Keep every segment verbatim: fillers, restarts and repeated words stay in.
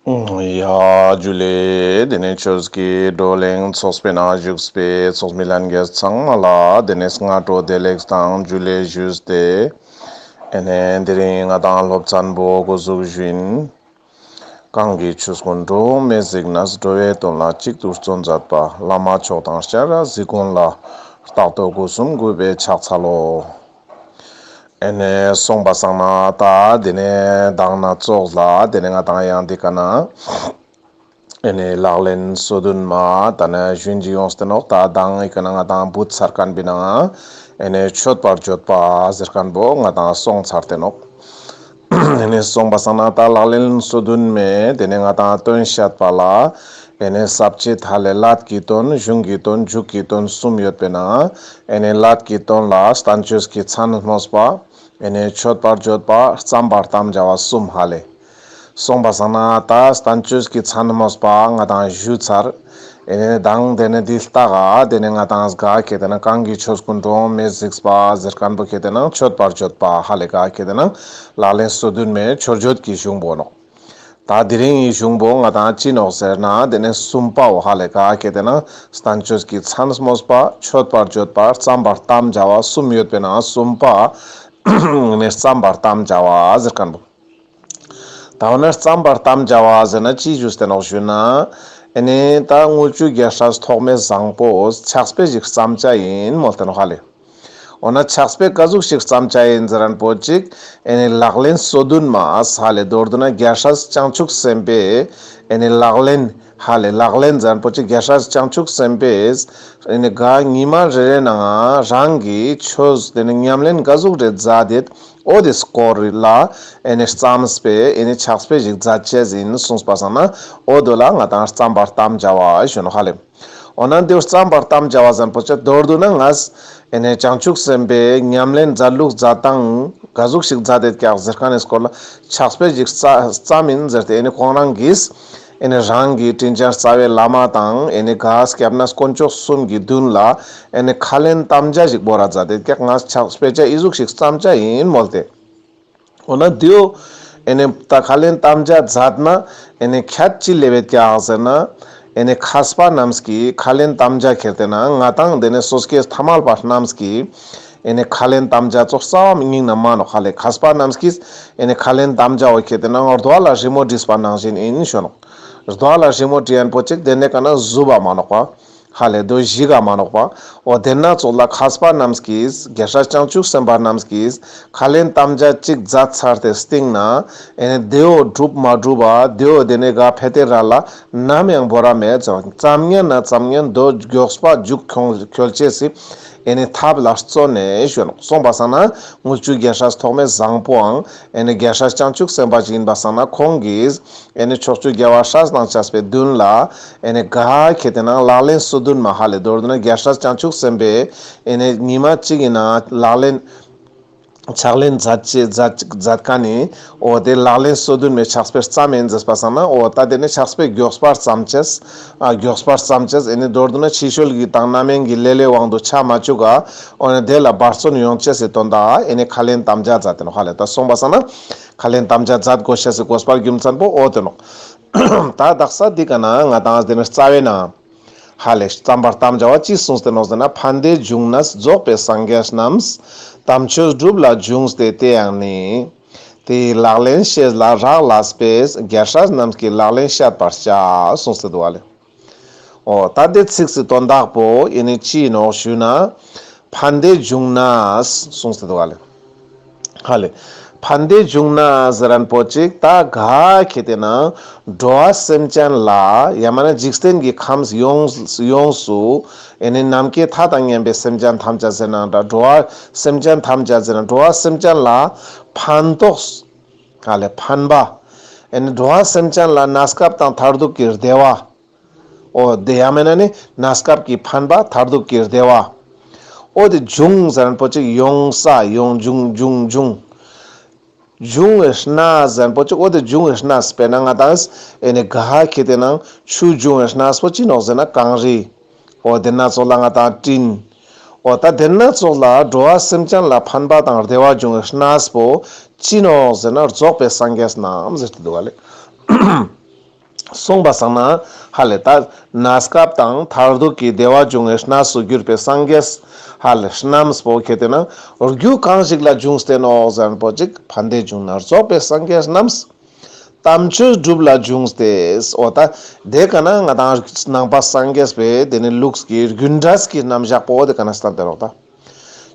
ཡ་ཇུ་ལེ། དེ་ནས་ཆོས་ཀྱི་བགྲོ་གླེང་ཚོགས་པའི་ནང་བཞུགས་པའི་ཚོགས་མི་ལྷན་རྒྱས་ཚང་མ་ལ་དེ་ནས་སྔ་དྲོ་བདེ་ལེགས་དང་ཇུ་ལེ་ཞུས་ཏེ། ཨེ་ནས་དེ་རིང་ང་དང་སློབ་ཚན་པོ་འགོ་འཛུགས་ཞུ་ཡིན། གང་གི་ཆོས་ཀུན་འགྲོ་བ་མིའི་གཟིགས་ནས། འགྲོ་བའི་དོན་ལ་གཅིག་ཏུ་བརྩོན་མཛད་པ། བླ་མ་མཆོག་དང་སྤྱན་རས་གཟིགས་མགོན་ལ། རྟག་ཏུ་སྒོ་གསུམ་གུས་པས་ཕྱག་འཚལ་ལོ། ཨེ་ནས་སོང་པ་སང་ན་ད་དེ་ནས་མདང་ནས་ཙོགས་ལ་དེ་ནས་ང་དང་ཡང་འདི་ཀ་ན་ཨེ་ནས་ལག་ལེན་སོ་བདུན་མ་ད་ནས་ཞུན་གྱི་ཡོངས་ཏེ་ནོག། ད་མདང་ཨི་ཀ་ན་ང་དང་བུད་ཚར་མཁན་པའི་ནང་ཨེ་ནས་མཆོད་པར་བརྗོད་པ་ཟེར་མཁན་པོ་ང་དང་སོང་ཚར་ཏེ་ནོག། ཨེ་ནས་སོང་པ་སང་ན་ད་ལག་ལེན་སོ་བདུན་མའི་དེ་ནས་ང་དང་དོན་བཤད་པ་ལ་ཨེ་ནས་ས་བཅད་ཧ་ལེ་ཀླད་ཀྱི་དོན། གཞུང་གི་དོན། མཇུག་གི་དོན་གསུམ་ཡོད་པའི་ནང་ཨེ་ནས་ཀླད་ཀྱི་དོན་ལ་བསྟན་བཅོས་ཀྱི་མཚན་སྨོས་པ། ཨེ་ནས་མཆོད་པར་བརྗོད་པ། བརྩམ་པར་དམ་བཅའ་བ་གསུམ་ཧ་ལེ། སོང་པ་སང་ན་ད་བསྟན་བཅོས་ཀྱི་མཚན་སྨོས་པ་ང་དང་ཞུ་ཚར། ཨེ་ནས་མདང་དེ་ནས་འདི་ལྟ་ག་དེ་ནས་ང་དང་ག་ཁེ་ཏེ་ན་གང་གི་ཆོས་ཀུན་འགྲོ་བ་མིའི་གཟིགས་པ་ཟེར་མཁན་པོ་ཁེ་ཏེ་ན་མཆོད་པར་བརྗོད་པ་ཧ་ལེ་ག་ཁེ་ཏེ་ན་ལག་ལེན་སོ་བདུན་མའི་མཆོད་བརྗོད་ཀྱི་གཞུང་པོ་ནོག། ད་དེ་རིང་གི་གཞུང་པོ་ང་དང་ཅི་ནོག་ཟེར་ན་དེ་ནས་གསུམ་པའོ་ཧ་ལེ་ག་ཁེ་ཏེ་ན་བསྟན་བཅོས་ཀྱི་མཚན་སྨོས་པ། མཆོད་པར་བརྗོད་པ། བརྩམ་པར་དམ་བཅའ་བ་གསུམ་ཡོད་པའི་ནང་གསུམ་པ་ནས་བརྩམ་པར་དམ་བཅའ་བ་ཟེར་མཁན་པོ། ད་འོ་ན་བརྩམ་པར་དམ་བཅའ་བ་ཟེར་ན་ཅི་ཞུས་ཏེ་ནོག་ཞུ་ན། ཨེ་ནས་ད་དངུལ་ཆུ་རྒྱལ་སྲས་ཐོགས་མེད་བཟང་པོས་ཕྱག་དཔེ་ཞིག་བརྩམ་བྱ་ཡིན་མོལ་ཏེ་ནོག་ཧ་ལེ། འོ་ན་ཕྱག་དཔེ་ག་ཟུག་ཞིག་བརྩམ་བྱ་ཡིན་ཟེར་མཁན་པོ་ཅིག་ཨེ་ནས་ལག་ལེན་སོ་བདུན་མ་ཧ་ལེ་མདོར་བསྡུ་ན་རྒྱལ་སྲས་བྱང་ཆུབ་སེམས་དཔའི་ཨེ་ནས་ལག་ལེན་ཧ་ལེ་ལག་ལེན་ཟེར་མཁན་པོ་ཅིག་རྒྱལ་སྲས་བྱང་ཆུབ་སེམས་དཔའི་ཨེ་ནས་ག་ཉི་མ་རེ་རེ་ནང་རང་གི་ཆོས་དེ་ནས་ཉམས་ལེན་ག་ཟུག་རེ་མཛད་དེ། འོ་དེ་སྐོར་ལ་ཨེ་ནས་བརྩམས་པའི་ཨེ་ནས་ཕྱག་དཔེ་ཞིག་མཛད་ཅེས་ཡིན་གསུངས་པ་སང་ན་འོ་དོ་ལ་ང་དང་བརྩམ་པར་དམ་བཅའ་བ་ཞུ་ནོག་ཧ་ལེ། འོ་ན་དེ་བརྩམ་པར་དམ་བཅའ་བ་ཟེར་མཁན་པོ་ཅིག་མདོར་བསྡུ་ན་ང་ཨེ་ནས་བྱང་ཆུབ་སེམས་དཔའི་ཉམས་ལེན་མཛད་ལུགས་མཛད་སྟངས་ག་ཟུག་ཞིག་མཛད་དེ་ཀྱག་ཟེར་མཁན་ནི་སྐོར་ལ་ཕྱག་དཔེ་ཞིག་བརྩམས་ཡིན་ཟེར་ཏེ་ཨེ་ནས་ཁོང་རང་གིས་ཨེ་ནས་རང་གི་དྲིན་ཅན་རྩ་བའི་བླ་མ་དང་ཨེ་ནས་ག་སྐྱབས་གནས་དཀོན་མཆོག་གསུམ་གྱི་མདུན་ལ་ཨེ་ནས་ཁ་ལེན་དམ་བཅའ་ཞིག་བོར་ར་མཛད་དེ་ཀྱག། ང་ཕྱག་དཔེ་ཆ་ཨི་ཟུག་ཞིག་བརྩམ་བྱ་ཡིན་མོལ་ཏེ། འོ་ན་དེའོ་ཨེ་ནས་ད་ཁ་ལེན་དམ་བཅའ་མཛད་ན་ཨེ་ནས་ཁྱད་ཅི་ལེབ་བེད་ཀྱག་ཟེར་ན། ཨེ་ནས་མཁས་པ་རྣམས་ཀྱི་ཁ་ལེན་དམ་བཅའ་ཁྱེར་ཏེ་ན་ང་དང་དེ་ནས་སོ་སྐྱེ་ཐ་མལ་པ་རྣམས་ཀྱི་ཨེ་ནས་ཁ་ལེན་དམ་བཅའ་ཙོགས་རྩ་བ་སྙིང་ན་མ་ནོག་ཧ་ལེ། མཁས་པ་རྣམས་ཀྱིས་ཨེ་ནས་ཁ་ལེན་དམ་བཅའ་བོ་ཁྱེར་ཏེ་ན་རྡོ་ལ་རི་མོ་བྲིས་པ་ནང་བཞིན་ཡིན་ཞུ་ནོག། རྡོ་ལ་རི་མོ་བྲིས་མཁན་པོ་ཅིག་དེ་ནས་ག་ན་ཟུབ་པ་མ་ནོག་པ། ཧ་ལེ་དོ་ཞིག་ག་མ་ནོག་པ། འོ་དེ་ན་ཙོགས་ལ་མཁས་པ་རྣམས་ཀྱིས་རྒྱལ་སྲས་བྱང་ཆུབ་སེམས་དཔའ་རྣམས་ཀྱིས་ཁ་ལེན་དམ་བཅའ་གཅིག་མཛད་ཚར་ཏེ་སྟིང་ན་ཨེ་ནས་དེའོ་གྲུབ་མ་གྲུབ་པ་དེའོ་དེ་ནས་ག་ཕེ་ཏེ་ར་ལ་ནམ་ཡང་བོར་ར་མེད་ཙང་ཙམ་ཉན་ན་ཙམ་ཉན་དོ་མགྱོགས་པ་མཇུག་ཁྱོང་ཁྱོལ་ཅེས་སི་ཨེ་ནས་ཐབས་ལ་བརྩོན་ནས་ཞུ་ནོག། སོང་པ་སང་ན་དངུལ་ཆུ་རྒྱལ་སྲས་ཐོགས་མེད་བཟང་པོའང་ཨེ་ནས་རྒྱལ་སྲས་བྱང་ཆུབ་སེམས་དཔའ་ཅིག་ཡིན་པ་སང་ན་ཁོང་གིས་ཨེ་ནས་ཕྱོགས་བཅུའི་རྒྱལ་བ་སྲས་དང་བཅས་པའི་མདུན་ལ་ཨེ་ནས་ག་ཁེ་ཏེ་ན་ལག་ལེན་སོ་བདུན་མ་ཧ་ལེ་མདོར་བསྡུ་ན་རྒྱལ་སྲས་བྱང་ཆུབ་སེམས་དཔའི་ཨེ་ནས་ཉི་མ་གཅིག་གི་ནང་ལག་ལེན་ཕྱག་ལེན་མཛད་ཅེས་མཛད་མཛད་མཁན་ནི་འོ་དེ་ལག་ལེན་སོ་བདུན་མའི་ཕྱག་དཔེ་བརྩམས་ཡིན་ཟེར་པ་སང་ན་འོ་ད་དེ་ནས་ཕྱག་དཔེ་མགྱོགས་པར་བརྩམས་ཅེས། ཨ་མགྱོགས་པར་བརྩམས་ཅེས་ཨེ་ནས་མདོར་བསྡུ་ན་ཕྱི་བཤོལ་གྱི་དང་རྣམ་གཡེང་གི་ལེ་ལོའི་དབང་དུ་ཆ་མ་བཅུག་ག། འོ་ན་དེ་ལ་འབད་བརྩོན་ཡོང་ཅེས་སི་དོན་དག་ཨེ་ནས་ཁ་ལེན་དམ་བཅའ་མཛད་དེ་ནོག་ཧ་ལེ། ད་སོང་པ་སང་ན་ཁ་ལེན་དམ་བཅའ་མཛད་དགོས་ཤེས་སི་དགོས་པ་རྒྱུ་མཚན་པོ་འོ་དེ་ནོག། ད་དག་ས་འདི་ཀ་ན་ང་དང་དེ་ནས་རྩ་བའི་ནང་ཧ་ལེ་བརྩམ་པར་དམ་བཅའ་བ་ཅི་གསུངས་ཏེ་ནོག་ཟེར་ན། ཕན་བདེའི་འབྱུང་གནས་རྫོགས་པའི་སངས་རྒྱས་རྣམས། དམ་ཆོས་སྒྲུབ་ལ་འབྱུང་སྟེ་དེ་ཡང་ནི། དེ་ཡི་ལག་ལེན་ཤེས་ལ་རག་ལས་པས། རྒྱལ་སྲས་རྣམས་ཀྱི་ལག་ལེན་བཤད་པར་བྱ། གསུངས་ཏེ་འདུག་ཧ་ལེ། འོ་ད་དེ་ཚིགས་སི་དོན་དག་པོ་ཨེ་ནི་ཅི་ནོག་ཞུ་ན། ཕན་བདེའི་འབྱུང་གནས་གསུངས་ཏེ་འདུག་ཧ་ལེ། ཧ་ལེ། ཕན་བདེའི་འབྱུང་གནས་ཟེར་མཁན་པོ་ཅིག་ད་ག་ཁེ་ཏེ་ན་འགྲོ་བ་སེམས་ཅན་ལ་ཡང་མན་ན་འཇིག་རྟེན་གྱི་ཁམས་ཡོངས་ཡོངས་སུ་ཨེ་ནི་ནམ་མཁའི་མཐའ་དང་མཉམ་པའི་སེམས་ཅན་ཐམས་ཅད་ཟེར་ན་འདྲ། འགྲོ་བ་སེམས་ཅན་ཐམས་ཅད་ཟེར་ན་འགྲོ་བ་སེམས་ཅན་ལ་ཕན་ཐོགས་ཧ་ལེ་ཕན་པ། ཨེ་ནི་འགྲོ་བ་སེམས་ཅན་ལ་གནས་སྐབས་དང་མཐར་ཐུག་གི་བདེ་བ། འོ་དེ་ཡང་མན་ན་ནི་གནས་སྐབས་ཀྱི་ཕན་པ་མཐར་ཐུག་གི་བདེ་བ། འོ་དེ་འབྱུང་ཟེར་མཁན་པོ་ཅིག་ཡོང་ས་ཡོང་འབྱུང་འབྱུང་འབྱུང་། འབྱུང་བའི་གནས་ཟེར་མཁན་པོ་ཅིག་འོ་དེ་འབྱུང་བའི་གནས་དཔེར་ན་ང་དང་ཨེ་ནི་ག་ཁེ་ཏེ་ན་ཆུ་འབྱུང་བའི་གནས་པོ་ཅི་ནོག་ཟེར་ན་གངས་རི། འོ་དེ་ན་ཙོགས་ལ་ང་དང་སྤྲིན། འོ་ད་དེ་ན་ཙོགས་ལ་འགྲོ་བ་སེམས་ཅན་ལ་ཕན་པ་དང་བདེ་བ་འབྱུང་བའི་གནས་པོ་ཅི་ནོག་ཟེར་ན་རྫོགས་པའི་སངས་རྒྱས་རྣམས་ཟེར་ཏེ་འདུག་ཧ་ལེ། སོང་པ་སང་ན་ཧ་ལེ་ད་གནས་སྐབས་དང་མཐར་ཐུག་གི་བདེ་བ་འབྱུང་བའི་གནས་སུ་གྱུར་པའི་སངས་རྒྱས་ཧ་ལེ་རྣམས་པོ་ཁེ་ཏེ་ན་རྒྱུ་གང་ཞིག་ལ་འབྱུང་སྟེ་ནོག་ཟེར་ན་པོ་ཅིག་ཕན་བདེ་འབྱུང་ན་རྫོགས་པའི་སངས་རྒྱས་རྣམས། དམ་ཆོས་སྒྲུབ་ལ་འབྱུང་སྟེ། འོ་ད་དེ་ཀ་ན་ང་དང་ནང་པ་སངས་རྒྱས་པའི་དེ་ནི་ལུགས་ཀྱི་རྒྱུ་འབྲས་ཀྱི་རྣམ་གཞག་པོ་དེ་ཀ་ན་སྟན་ཏེ་རོག་ད།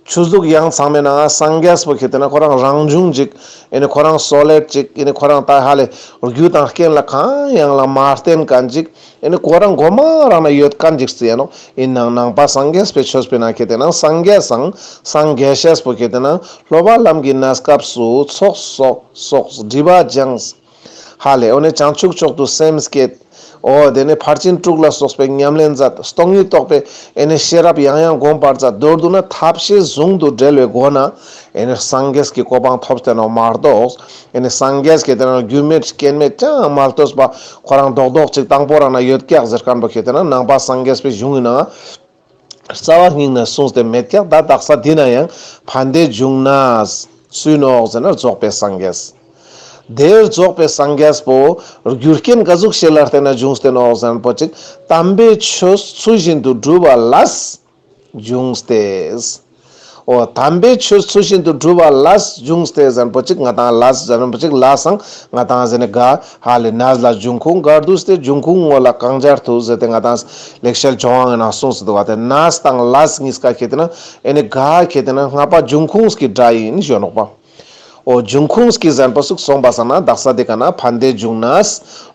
ཆོས་ལུགས་ཡང་ཚང་མའི་ནང་སངས་རྒྱས་པོ་ཁེ་ཏེ་ན་ཁོ་རང་རང་བྱུང་ཅིག་ཨེ་ནི་ཁོ་རང་སོ་ལེཌ་ཅིག་ཨེ་ནི་ཁོ་རང་ད་ཧ་ལེ་རྒྱུ་དང་རྐྱེན་ལ་གང་ཡང་ལ་མ་བརྟེན་མཁན་ཅིག་ཨེ་ནི་ཁོ་རང་མགོ་མ་རང་ན་ཡོད་མཁན་ཅིག་སི་ཡ་ནོག། ཨིན་ནང་ནང་པ་སངས་རྒྱས་པའི་ཆོས་པའི་ནང་ཁེ་ཏེ་ན་སངས་རྒྱས་སང་སངས་རྒྱས་ཤེས་པོ་ཁེ་ཏེ་ན་སློབ་པ་ལམ་གྱི་གནས་སྐབས་སུ་ཚོགས་སོགས་སྒྲིབ་པ་སྦྱངས། ཧ་ལེ་འོ་ནི་བྱང་ཆུབ་མཆོག་ཏུ་སེམས་བསྐྱེད། འོ་དེ་ནི་ཕར་ཕྱིན་དྲུག་ལ་སོགས་པའི་ཉམས་ལེན་མཛད། སྟོང་ཉིད་རྟོགས་པའི་ཨེ་ནི་ཤེས་རབ་ཡང་ཡང་སྒོམ་པར་མཛད། མདོར་བསྡུ་ན་ཐབས་ཤེས་ཟུང་དུ་འབྲེལ་བའི་སྒོ་ན་ཨེ་ནི་སངས་རྒྱས་ཀྱི་གོ་འཕང་ཐོབ་སྟེ་ནོག་མ་གཏོགས་ཨེ་ནི་སངས་རྒྱས་ཀྱི་དེ་ན་རྒྱུ་མེད་རྐྱེན་མེད་ཅང་མ་ལྟོས་པ་ཁོ་རང་རྡོག་རྡོག་ཅིག་དང་པོ་རང་ན་ཡོད་ཀྱག་ཟེར་མཁན་པོ་ཁེ་ཏེ་ན་ནང་པ་སངས་རྒྱས་པའི་གཞུང་ཡིན་ན། རྩ་བ་ཉིད་ནས་གསུངས་ཏེ་མེད་ཀྱག། ད་དག་ས་འདི་ན་ཡང་ཕན་བདེ་འབྱུང་ན་སུའི་ནོག་ཟེར་ན་རྫོགས་པའི་སངས་རྒྱས། དེ་རྫོགས་པའི་སངས་རྒྱས་པོ་རྒྱུ་རྐྱེན་ག་ཟུག་ཞིག་ལ་བརྟེན་ན་འབྱུང་སྟེ་ནོག་ཟེར་ན་པོ་ཅིག་དམ་པའི་ཆོས་ཚུལ་བཞིན་དུ་སྒྲུབ་པ་ལས་འབྱུང་སྟེ། འོ་དམ་པའི་ཆོས་ཚུལ་བཞིན་དུ་སྒྲུབ་པ་ལས་འབྱུང་སྟེ་ཟེར་ན་པོ་ཅིག་ང་དང་ལས་ཟེར་ན་པོ་ཅིག་ལས་སང་ང་དང་ཟེར་ནི་ག་ཧ་ལེ་གནས་ལ་འབྱུང་ཁུངས་ག་བསྡུས་ཏེ་འབྱུང་ཁུངས་ངོ་ལ་གང་སྦྱར་དུ་ཟེར་ཏེ་ང་དང་ལེགས་བཤད་ལྗོན་དབང་ནང་གསུངས་སུ་འདུག་བ། དེ་གནས་དང་ལས་གཉིས་ཀ་ཁེ་ཏེ་ན་ཨེ་ནི་ག་ཁེ་ཏེ་ན་སྔ་པ་འབྱུང་ཁུངས་ཀྱི་སྒྲ་ཡིན་ཞུ་ནོག་པ། འོ་འབྱུང་ཁུངས་ཀྱི་ཟེར་ན་པོ་ཟུག་སོང་པ་སང་ན་དག་ས་དེ་ཀ་ན་ཕན་བདེ་འབྱུང་ན་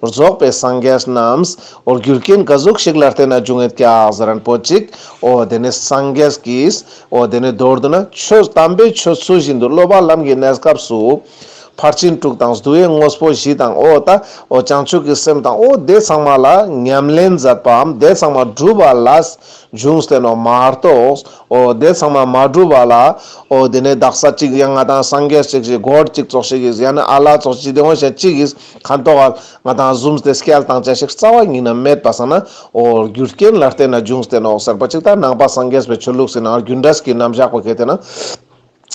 རྫོགས་པའི་སངས་རྒྱས་རྣམས། འོ་རྒྱུ་རྐྱེན་ག་ཟུག་ཞིག་ལ་བརྟེན་ན་འབྱུང་ངེད་ཀྱག་ཟེར་ན་པོ་ཅིག་འོ་དེ་ནི་སངས་རྒྱས་ཀྱིས་འོ་དེ་ནི་མདོར་བསྡུ་ན་ཆོས་དམ་པའི་ཆོས་ཚུལ་བཞིན་དུ་སློབ་པ་ལམ་གྱི་གནས་སྐབས་སུ། ཕར་ཕྱིན་དྲུག་དང་བསྡུ་བའི་དངོས་པོ་བཞི་དང་འོ་ད་འོ་བྱང་ཆུབ་ཀྱི་སེམས་དང་འོ་དེ་ཚང་མ་ལ་ཉམས་ལེན་མཛད་པའམ་དེ་ཚང་མ་སྒྲུབ་པ་ལ་འབྱུང་སྟེ་ནོག་མ་གཏོགས་འོ་དེ་ཚང་མ་མ་སྒྲུབ་པ་ལ་འོ་དེ་ནས་དག་ས་གཅིག་ཡང་ང་དང་སངས་རྒྱས་གཅིག་ཞིག་སྒོར་གཅིག་ཙོགས་ཤིག་གིས་ཡང་ན་ཨ་ལ་ཙོགས་གཅིག་དེ་འོ་ཞེས་གཅིག་གིས་ཁ་ཐོག་ང་དང་བཟུམས་ཏེ་སྐྱལ་བཏང་ཅེས་ཞིག་རྩ་བ་ཉིད་ན་མེད་པ་སང་ན་འོ་རྒྱུ་རྐྱེན་ལ་བརྟེན་ན་འབྱུང་སྟེ་ནོག་ཟེར་པ་ཅིག་ད་ནང་པ་སངས་རྒྱས་པའི་ཆོས་ལུགས་སི་ནང་རྒྱུ་འབྲས་ཀྱི་རྣམ་གཞག་པོ་ཁེ་ཏེ་ན།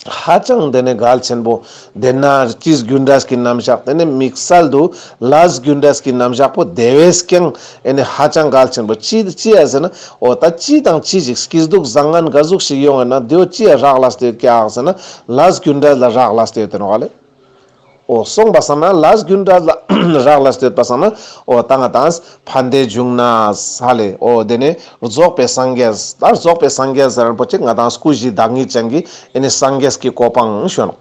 ཧ་ཅང་དེ་ནས་གལ་ཆེན་པོ། དེ་ན་ཅིས་རྒྱུ་འབྲས་ཀྱི་རྣམ་གཞག་དེ་ནས་དམིགས་བསལ་དུ་ལས་རྒྱུ་འབྲས་ཀྱི་རྣམ་གཞག་པོ་དེ་བས་ཀྱང་ཨེ་ནི་ཧ་ཅང་གལ་ཆེན་པོ་ཅི་ཅི་ཡ་ཟེར་ན་འོ་ད་ཅི་དང་ཅི་ཞིག་སྐྱིད་སྡུག་བཟང་ངན་ག་ཟུག་ཞིག་ཡོང་ངེ་ན་དེའོ་ཅི་ཡ་རག་ལས་ཏེ་ཡོད་ཀྱག་ཟེར་ན་ལས་རྒྱུ་འབྲས་ལ་རག་ལས་ཏེ་ཡོད་དེ་ནོག་ལེ། འོ་སོང་པ་སང་ན་ལས་རྒྱུ་འབྲས་ལ་རག་ལས་ཏེ་ཡོད་པ་སང་ན་འོ་ད་ང་དང་ཕན་བདེ་འབྱུང་ན་ཧ་ལེ། འོ་དེ་ནས་རྫོགས་པའི་སངས་རྒྱས། ད་རྫོགས་པའི་སངས་རྒྱས་ཟེར་མཁན་པོ་ཅིག་ང་དང་སྐུ་བཞི་བདག་ཉིད་ཅན་གྱི་ཨེ་ནི་སངས་རྒྱས་ཀྱི་གོ་འཕང་ཞུ་ནོག་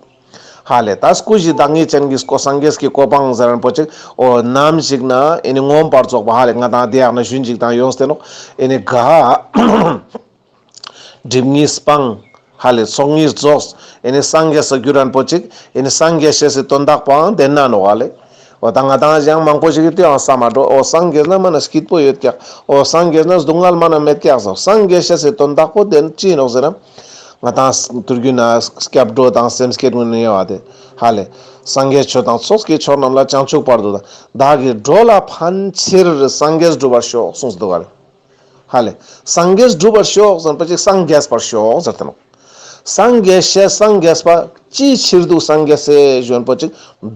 ཧ་ལེ། ད་སྐུ་བཞི་བདག་ཉིད་ཅན་གྱི་སྐུ་སངས་རྒྱས་ཀྱི་གོ་འཕང་ཟེར་མཁན་པོ་ཅིག་འོ་ནམ་ཞིག་ན་ཨེ་ནི་མངོན་པར་རྫོགས་པ་ཧ་ལེ་ང་དང་དེ་ཡག་ན་ཞུན་ཅིག་དང་ཡོངས་ཏེ་ནོག་ཨེ་ནི་ག་སྒྲིབ་གཉིས་སྤངས། ཧ་ལེ་ཚོགས་གཉིས་རྫོགས། ཨེ་ནི་སངས་རྒྱས་སུ་གྱུར་རན་པོ་ཅིག་ཨེ་ནི་སངས་རྒྱས་ཤེས་སི་དོན་དག་པོའང་དེ་ན་ནོག་ཧ་ལེ། འོ་ད་ང་དང་ཡང་མང་པོ་ཞིག་གི་དེའང་བསམ་མ་འགྲོ། འོ་སངས་རྒྱས་ན་མ་ན་སྐྱིད་པོ་ཡོད་ཀྱག་འོ་སངས་རྒྱས་ན་སྡུག་བསྔལ་མ་ན་མེད་ཀྱག་ཟེར། སངས་རྒྱས་ཤེས་སི་དོན་དག་པོ་དེ་ཅི་ཡིན་ནོག་ཟེར་ན། ང་དང་ཐུར་རྒྱུད་ན་སྐྱབས་འགྲོ་དང་སེམས་བསྐྱེད་ཀུན་ནི་ཡོད་བ་དེ། ཧ་ལེ། སངས་རྒྱས་ཆོས་དང་ཚོགས་ཀྱི་མཆོག་རྣམས་ལ། བྱང་ཆུབ་བར་དུ་བདག་གིས་འགྲོ་ལ་ཕན་ཕྱིར་སངས་རྒྱས་འགྲུབ་པར་ཤོག་གསུངས་སུ་འདུག་ག་ལེ། ཧ་ལེ། སངས་རྒྱས་འགྲུབ་པར་ཤོག་ཟེར་པ་ཅིག་སངས་རྒྱས་པར་ཤོག་ཟེར་ཏེ་ནོག་སངས་རྒྱས་ཤེས་སངས་རྒྱས་པ་ཅིའི་ཕྱིར་དུ་སངས་རྒྱས་སེ་ཞུ་བ་ཅིག་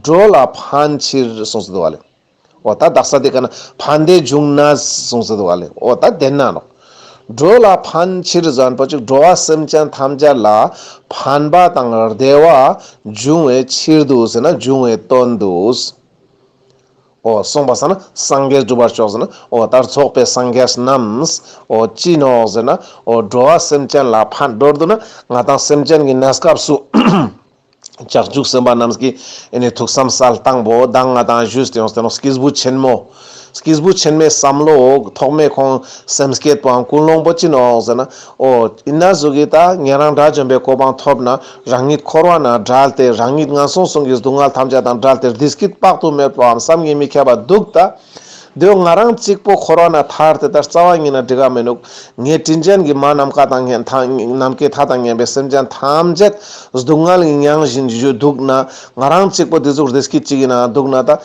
འགྲོ་ལ་ཕན་ཕྱིར་གསུངས་སུ་འདུག་ག་ལེ། འོ་ད་དག་ས་དེ་ཀ་ན་ཕན་བདེ་འབྱུང་ན་གསུངས་སུ་འདུག་ག་ལེ། འོ་ད་དེ་ན་ནོག་འགྲོ་ལ་ཕན་ཕྱིར་ཟེར་པ་ཅིག་འགྲོ་བ་སེམས་ཅན་ཐམས་ཅད་ལ་ཕན་པ་དང་བདེ་བ་འབྱུང་བའི་ཕྱིར་དུ་ཟེར་ན་འབྱུང་བའི་དོན་དུ། འོ་སོང་པ་སང་ན་སངས་རྒྱས་འགྲུབ་པར་ཤོག་ཟེར་ན་འོ་ད་རྫོགས་པའི་སངས་རྒྱས་རྣམས་འོ་ཅི་ནོག་ཟེར་ན་འོ་འགྲོ་བ་སེམས་ཅན་ལ་ཕན། མདོར་བསྡུ་ན་ང་དང་སེམས་ཅན་གྱི་གནས་སྐབས་སུ་བྱང་ཆུབ་སེམས་དཔའ་རྣམས་ཀྱི་ཨེ་ནི་ཐུགས་བསམ་གསལ་བཏང་པོ་དང་ང་དང་ཞུས་ཏེ་ཡོངས་ཏེ་ནོག་སྐྱེས་བུ་ཆེན་མོ། སྐྱེས་བུ་ཆེན་མོའི་བསམ་བློ་ཐོག་མའི་ཁོང་སེམས་བསྐྱེད་པོའང་ཀུན་སློང་པོ་ཅི་ནོག་ཟེར་ན། འོ་ཡིན་ན་ཟུག་གི་ད་ཉན་རང་དགྲ་བཅོམ་པའི་གོ་འཕང་ཐོབ་ན་རང་ཉིད་འཁོར་བ་ན་བྲལ་ཏེ་རང་ཉིད་ངན་སོང་གསུམ་གྱི་སྡུག་བསྔལ་ཐམས་ཅད་དང་བྲལ་ཏེ་བདེ་སྐྱིད་དཔག་ཏུ་མེད་པའམ་བསམ་གྱིས་མི་ཁྱབ་པ་འདུག་ད། དེ་ང་རང་གཅིག་པོ་འཁོར་བ་ན་ཐར་ཏེ་ད་རྩ་བ་ཉིད་ན་འགྲིག་ག་མི་ནུག་ངས་དྲིན་ཅན་གྱི་མ་ནམ་མཁའ་དང་མཉམ་ཐ་ནམ་མཁའི་མཐའ་དང་མཉམ་པའི་སེམས་ཅན་ཐམས་ཅད་སྡུག་བསྔལ་གྱིས་མྱང་བཞིན་བཞུགས་འདུག་ན་ང་རང་གཅིག་པོ་དེ་ཟུག་བདེ་སྐྱིད་ཅིག་ཡིན་ན་འདུག་ན་ད་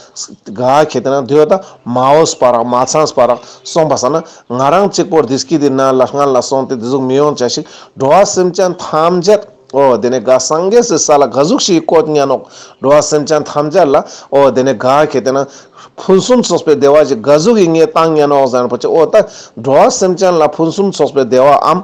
ག་ཁེ་ཏེ་ན་དེ་ད་མ་འོས་པ་རག་མ་ཚངས་པ་རག་སོང་པ་སང་ན་ང་རང་གཅིག་པོ་བདེ་སྐྱིད་དེ་ན་ལ་སྔན་ལ་སོང་སྟེ་དེ་ཟུག་མི་ཡོང་ཅེས་ཤིག་འགྲོ་བ་སེམས་ཅན་ཐམས་ཅད་ འོ་དེ་ནས་ག་སངས་རྒྱས་སི་ས་ལ་ག་ཟུག་ཞིག་བཀོད་ཉན་ནོག། འགྲོ་བ་སེམས་ཅན་ཐམས་ཅད་ལ་འོ་དེ་ནས་ག་ཁེ་ཏེ་ན་ཕུན་སུམ་ཚོགས་པའི་བདེ་བ་ཞིག་ག་ཟུག་གི་ངས་བཏང་ཉན་ནོག་ཟེར་ན་པོ་ཅིག། འོ་ད་འགྲོ་བ་སེམས་ཅན་ལ་ཕུན་སུམ་ཚོགས་པའི་བདེ་བའམ་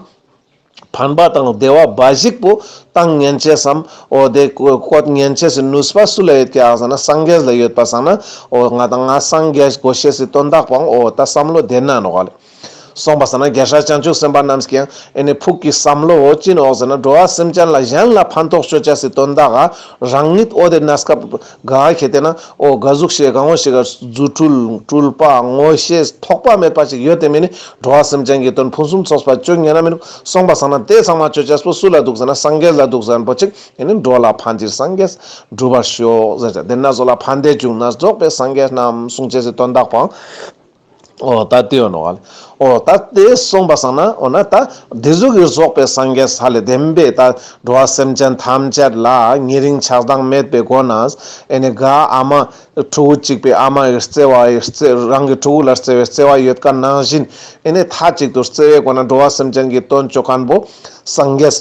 ཕན་པ་དང་བདེ་བ་འབའ་ཞིག་པོ་བཏང་ཉན་ཅེས་སམ། འོ་དེ་བཀོད་ཉན་ཅེས་སི་ནུས་པ་སུ་ལ་ཡོད་ཀྱག་ཟེར་ན་སངས་རྒྱས་ལ་ཡོད་པ་སང་ན། འོ་ང་དང་ང་སངས་རྒྱས་དགོས་ཤེས་སི་དོན་དག་པོའང་འོ་ད་བསམ་བློ་དེ་ན་ནོག་ལེ། སོང་པ་སང་ན་རྒྱལ་སྲས་བྱང་ཆུབ་སེམས་དཔའ་རྣམས་ཀྱིས་ཡང་ཨེ་ནི་ཕུགས་ཀྱི་བསམ་བློ་འོ་ཅི་ནོག་ཟེར་ན། འགྲོ་བ་སེམས་ཅན་ལ་གཞན་ལ་ཕན་ཐོགས་ཅོ་ཅེས་སི་དོན་དག་ག་རང་ཉིད་འོ་དེ་གནས་སྐབས་ག་ཁེ་ཏེ་ན་འོ་ག་ཟུག་ཞིག་གང་བོ་ཞིག་ག་རྫུ་འཕྲུལ་སྤྲུལ་པ་མངོན་ཤེས་ཐོགས་པ་མེད་པ་ཞིག་ཡོད་དེ་མིན་ནི་འགྲོ་བ་སེམས་ཅན་གྱི་དོན་ཕུན་སུམ་ཚོགས་པ་ཅོ་ཉན་ན་མི་ནུག། སོང་པ་སང་ན་དེ་ཚང་མ་ཅོ་ཅེས་པོ་སུ་ལ་འདུག་ཟེར་ན་སངས་རྒྱས་ལ་འདུག་ཟེར་ན་པོ་ཅིག། ཨེ་ནི་འགྲོ་ལ་ཕན་ཕྱིར་སངས་རྒྱས་འགྲུབ་པར་ཤོག་ཟེར་ཅེས། དེ་ན་ཚོ་ལ་ཕན་བདེ་འབྱུང་ན་རྫོགས་པའི་སངས་རྒྱས་རྣམས་གསུང་ཅེས་སི་དོན་དག་པོའང་འོ་ད་དེ་ཡོད་ནོག་ལེ། འོ་ད་དེ་སོང་པ་སང་ན་འོ་ན་ད་དེ་ཟུག་གི་རྫོགས་པའི་སངས་རྒྱས་ཧ་ལེ་བདེན་པའི་ད་འགྲོ་བ་སེམས་ཅན་ཐམས་ཅད་ལ་ཉེ་རིང་ཆགས་སྡང་མེད་པའི་སྒོ་ནས་ཨེ་ནི་ག་ཨ་མ་ཕྲུ་གུ་གཅིག་པའི་ཨ་མ་ཡི་བརྩེ་བ་ཡི་བརྩེ་རང་གི་ཕྲུ་གུ་ལ་བརྩེ་བའི་བརྩེ་བ་ཡོད་ཀ་ནང་བཞིན་ཨེ་ནི་མཐའ་གཅིག་ཏུ་བརྩེ་བའི་སྒོ་ནས་འགྲོ་བ་སེམས་ཅན་གྱི་དོན་ཅོ་མཁན་པོ་སངས་རྒྱས་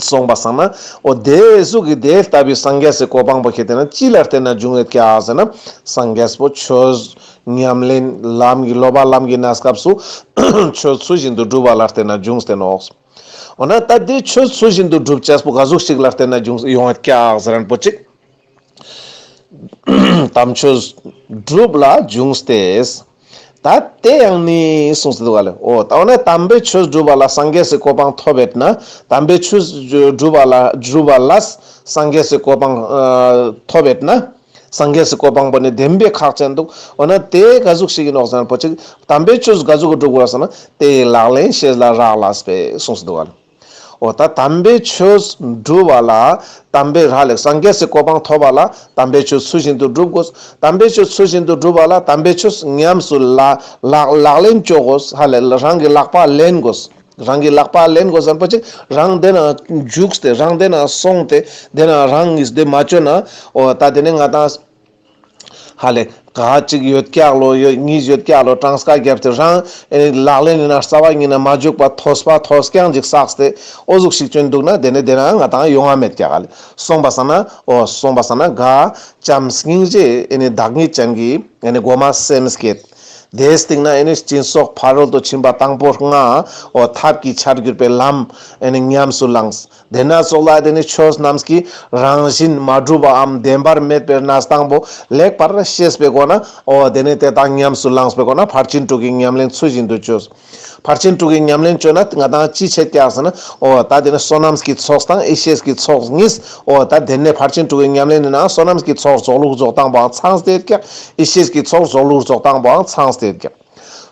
སོང་པ་སང་ན། འོ་དེ་ཟུག་གི་དེ་ལྟ་བུའི་སངས་རྒྱས་སི་གོ་འཕང་པོ་ཁེ་ཏེ་ན་ཅི་ལ་བརྟེན་ན་འབྱུང་ཡོད་ཀྱག་ཟེར་ན། སངས་རྒྱས་པོ་ཆོས་ཉམས་ལེན་ལམ་གྱི་སློབ་པ་ལམ་གྱི་གནས་སྐབས་སུ་ཆོས་ཚུལ་བཞིན་དུ་སྒྲུབ་པ་ལ་བརྟེན་ན་འབྱུང་སྟེ་ནོག། འོ་ན་ད་དེ་ཆོས་ཚུལ་བཞིན་དུ་སྒྲུབ་ཅེས་པོ་ག་ཟུག་ཞིག་ལ་བརྟེན་ན་འབྱུང་ཡོང་ཡོད་ཀྱག་ཟེར་ན་པོ་ཅིག། དམ་ཆོས་སྒྲུབ་ལ་འབྱུང་སྟེ། ད་དེ་ཡང་ནི་གསུངས་ཏེ་འདུག་ག་ལེ། འོ་ད་འོ་ན་དམ་པའི་ཆོས་སྒྲུབ་པ་ལ་སངས་རྒྱས་སི་གོ་འཕང་ཐོབ་ཡོད་ན། དམ་པའི་ཆོས་སྒྲུབ་པ་ལ་སྒྲུབ་པ་ལ་སངས་རྒྱས་སི་གོ་འཕང་ཐོབ་ཡོད་ན། སངས་རྒྱས་སི་གོ་འཕང་པོ་ནི་བདེན་པའི་ཁག་ཅན་འདུག། འོ་ན་དེ་ག་ཟུག་ཞིག་ཡིན་ནོག་ཟེར་ན་པོ་ཅིག། དམ་པའི་ཆོས་ག་ཟུག་གི་སྒྲུབ་དགོས་ཟེར་ན་དེ་ཡི་ལག་ལེན་ཤེས་ལ་རག་ལས་པས་གསུངས་ཏེ་འདུག་ག་ལེ། འོ་ད་དམ་པའི་ཆོས་སྒྲུབ་པ་ལ་དམ་པའི་ཧ་ལེ་སངས་རྒྱས་སི་གོ་འཕང་ཐོབ་པ་ལ་དམ་པའི་ཆོས་ཚུལ་བཞིན་དུ་སྒྲུབ་དགོས། དམ་པའི་ཆོས་ཚུལ་བཞིན་དུ་སྒྲུབ་པ་ལ་དམ་པའི་ཆོས་ཉམས་སུ་ལ་ལག་ལག་ལེན་ཅོ་དགོས། ཧ་ལེ་རང་གི་ལག་པ་ལེན་དགོས། རང་གི་ལག་པ་ལེན་དགོས་ཟེར་པོ་ཅིག་རང་དེ་ན་འཇུག་སྟེ་རང་དེ་ན་སོང་སྟེ་དེ་ན་རང་གིས་དེ་མ་ཅོ་ན། འོ་ད་དེ་ནས་ང་དང་ཧ་ལེ་ག་ཅིག་ཡོད་ཀྱག་ལོ་ཡོད་གཉིས་ཡོད་ཀྱག་ལོ་གྲངས་ཀ་བརྒྱབ་སྟེ་རང་ཨེ་ནི་ལག་ལེན་ཡིན་ན་རྩ་བ་ཉིད་ན་མ་འཇུག་པ་ཐོས་པ་ཐོས་རྐྱང་ཅིག་བསགས་ཏེ་འོ་ཟུག་ཞིག་ཅོ་ཡིན་འདུག་ན་དེ་ནས་དེ་ན་ང་དང་ཡོང་བ་མེད་ཀྱག་ལེ། སོང་པ་སང་ན་འོ་སོང་པ་སང་ན་ག་བྱམས་སྙིང་རྗེ་ཨེ་ནི་བདག་ཉིད་ཅན་གྱི་ཨེ་ནི་གོ་མ་སེམས་བསྐྱེད། དེའི་སྟེང་ན་ཨེ་ནི་སྦྱིན་སོགས་ཕ་རོལ་ཏུ་ཕྱིན་པ་དང་པོ་ལྔ་འོ་ཐབས་ཀྱི་ཆ་གྱུར་པའི་ལམ་ཨེ་ནི་ཉམས་སུ་བླངས། དེ་ན་ཙོགས་ལ་དེ་ནི་ཆོས་རྣམས་ཀྱི་རང་བཞིན་མ་གྲུབ་པའམ་བདེན་པར་མེད་པའི་གནས་སྟངས་པོ་ལེགས་པར་ཤེས་པའི་སྒོ་ན་འོ་དེ་ནི་དེ་དག་ཉམས་སུ་བླངས་པའི་སྒོ་ན་ཕར་ཕྱིན་དྲུག་གི་ཉམས་ལེན་ཚུལ་བཞིན་དུ་བཅོས། ཕར་ཕྱིན་དྲུག་གི་ཉམས་ལེན་བཅོས་ན་ང་དང་ཅི་བྱེད་ཀྱག་ཟེར་ན་འོ་ད་དེ་ནི་བསོད་ནམས་ཀྱི་ཚོགས་དང་ཡེ་ཤེས་ཀྱི་ཚོགས་གཉིས་འོ་ད་དེ་ནི་ཕར་ཕྱིན་དྲུག་གི་ཉམས་ལེན་ནི་ན་བསོད་ནམས་ཀྱི་ཚོགས་རྫོགས་ལུགས་རྫོགས་སྟངས་པོའང་ཚང་སྟེ་ཡོད་ཀྱག། ཡེ་ཤེས་ཀྱི་ཚོགས་རྫོགས་ལུགས་རྫོགས་སྟངས་པོའང་ཚང་སྟེ་ཡོད་ཀྱག།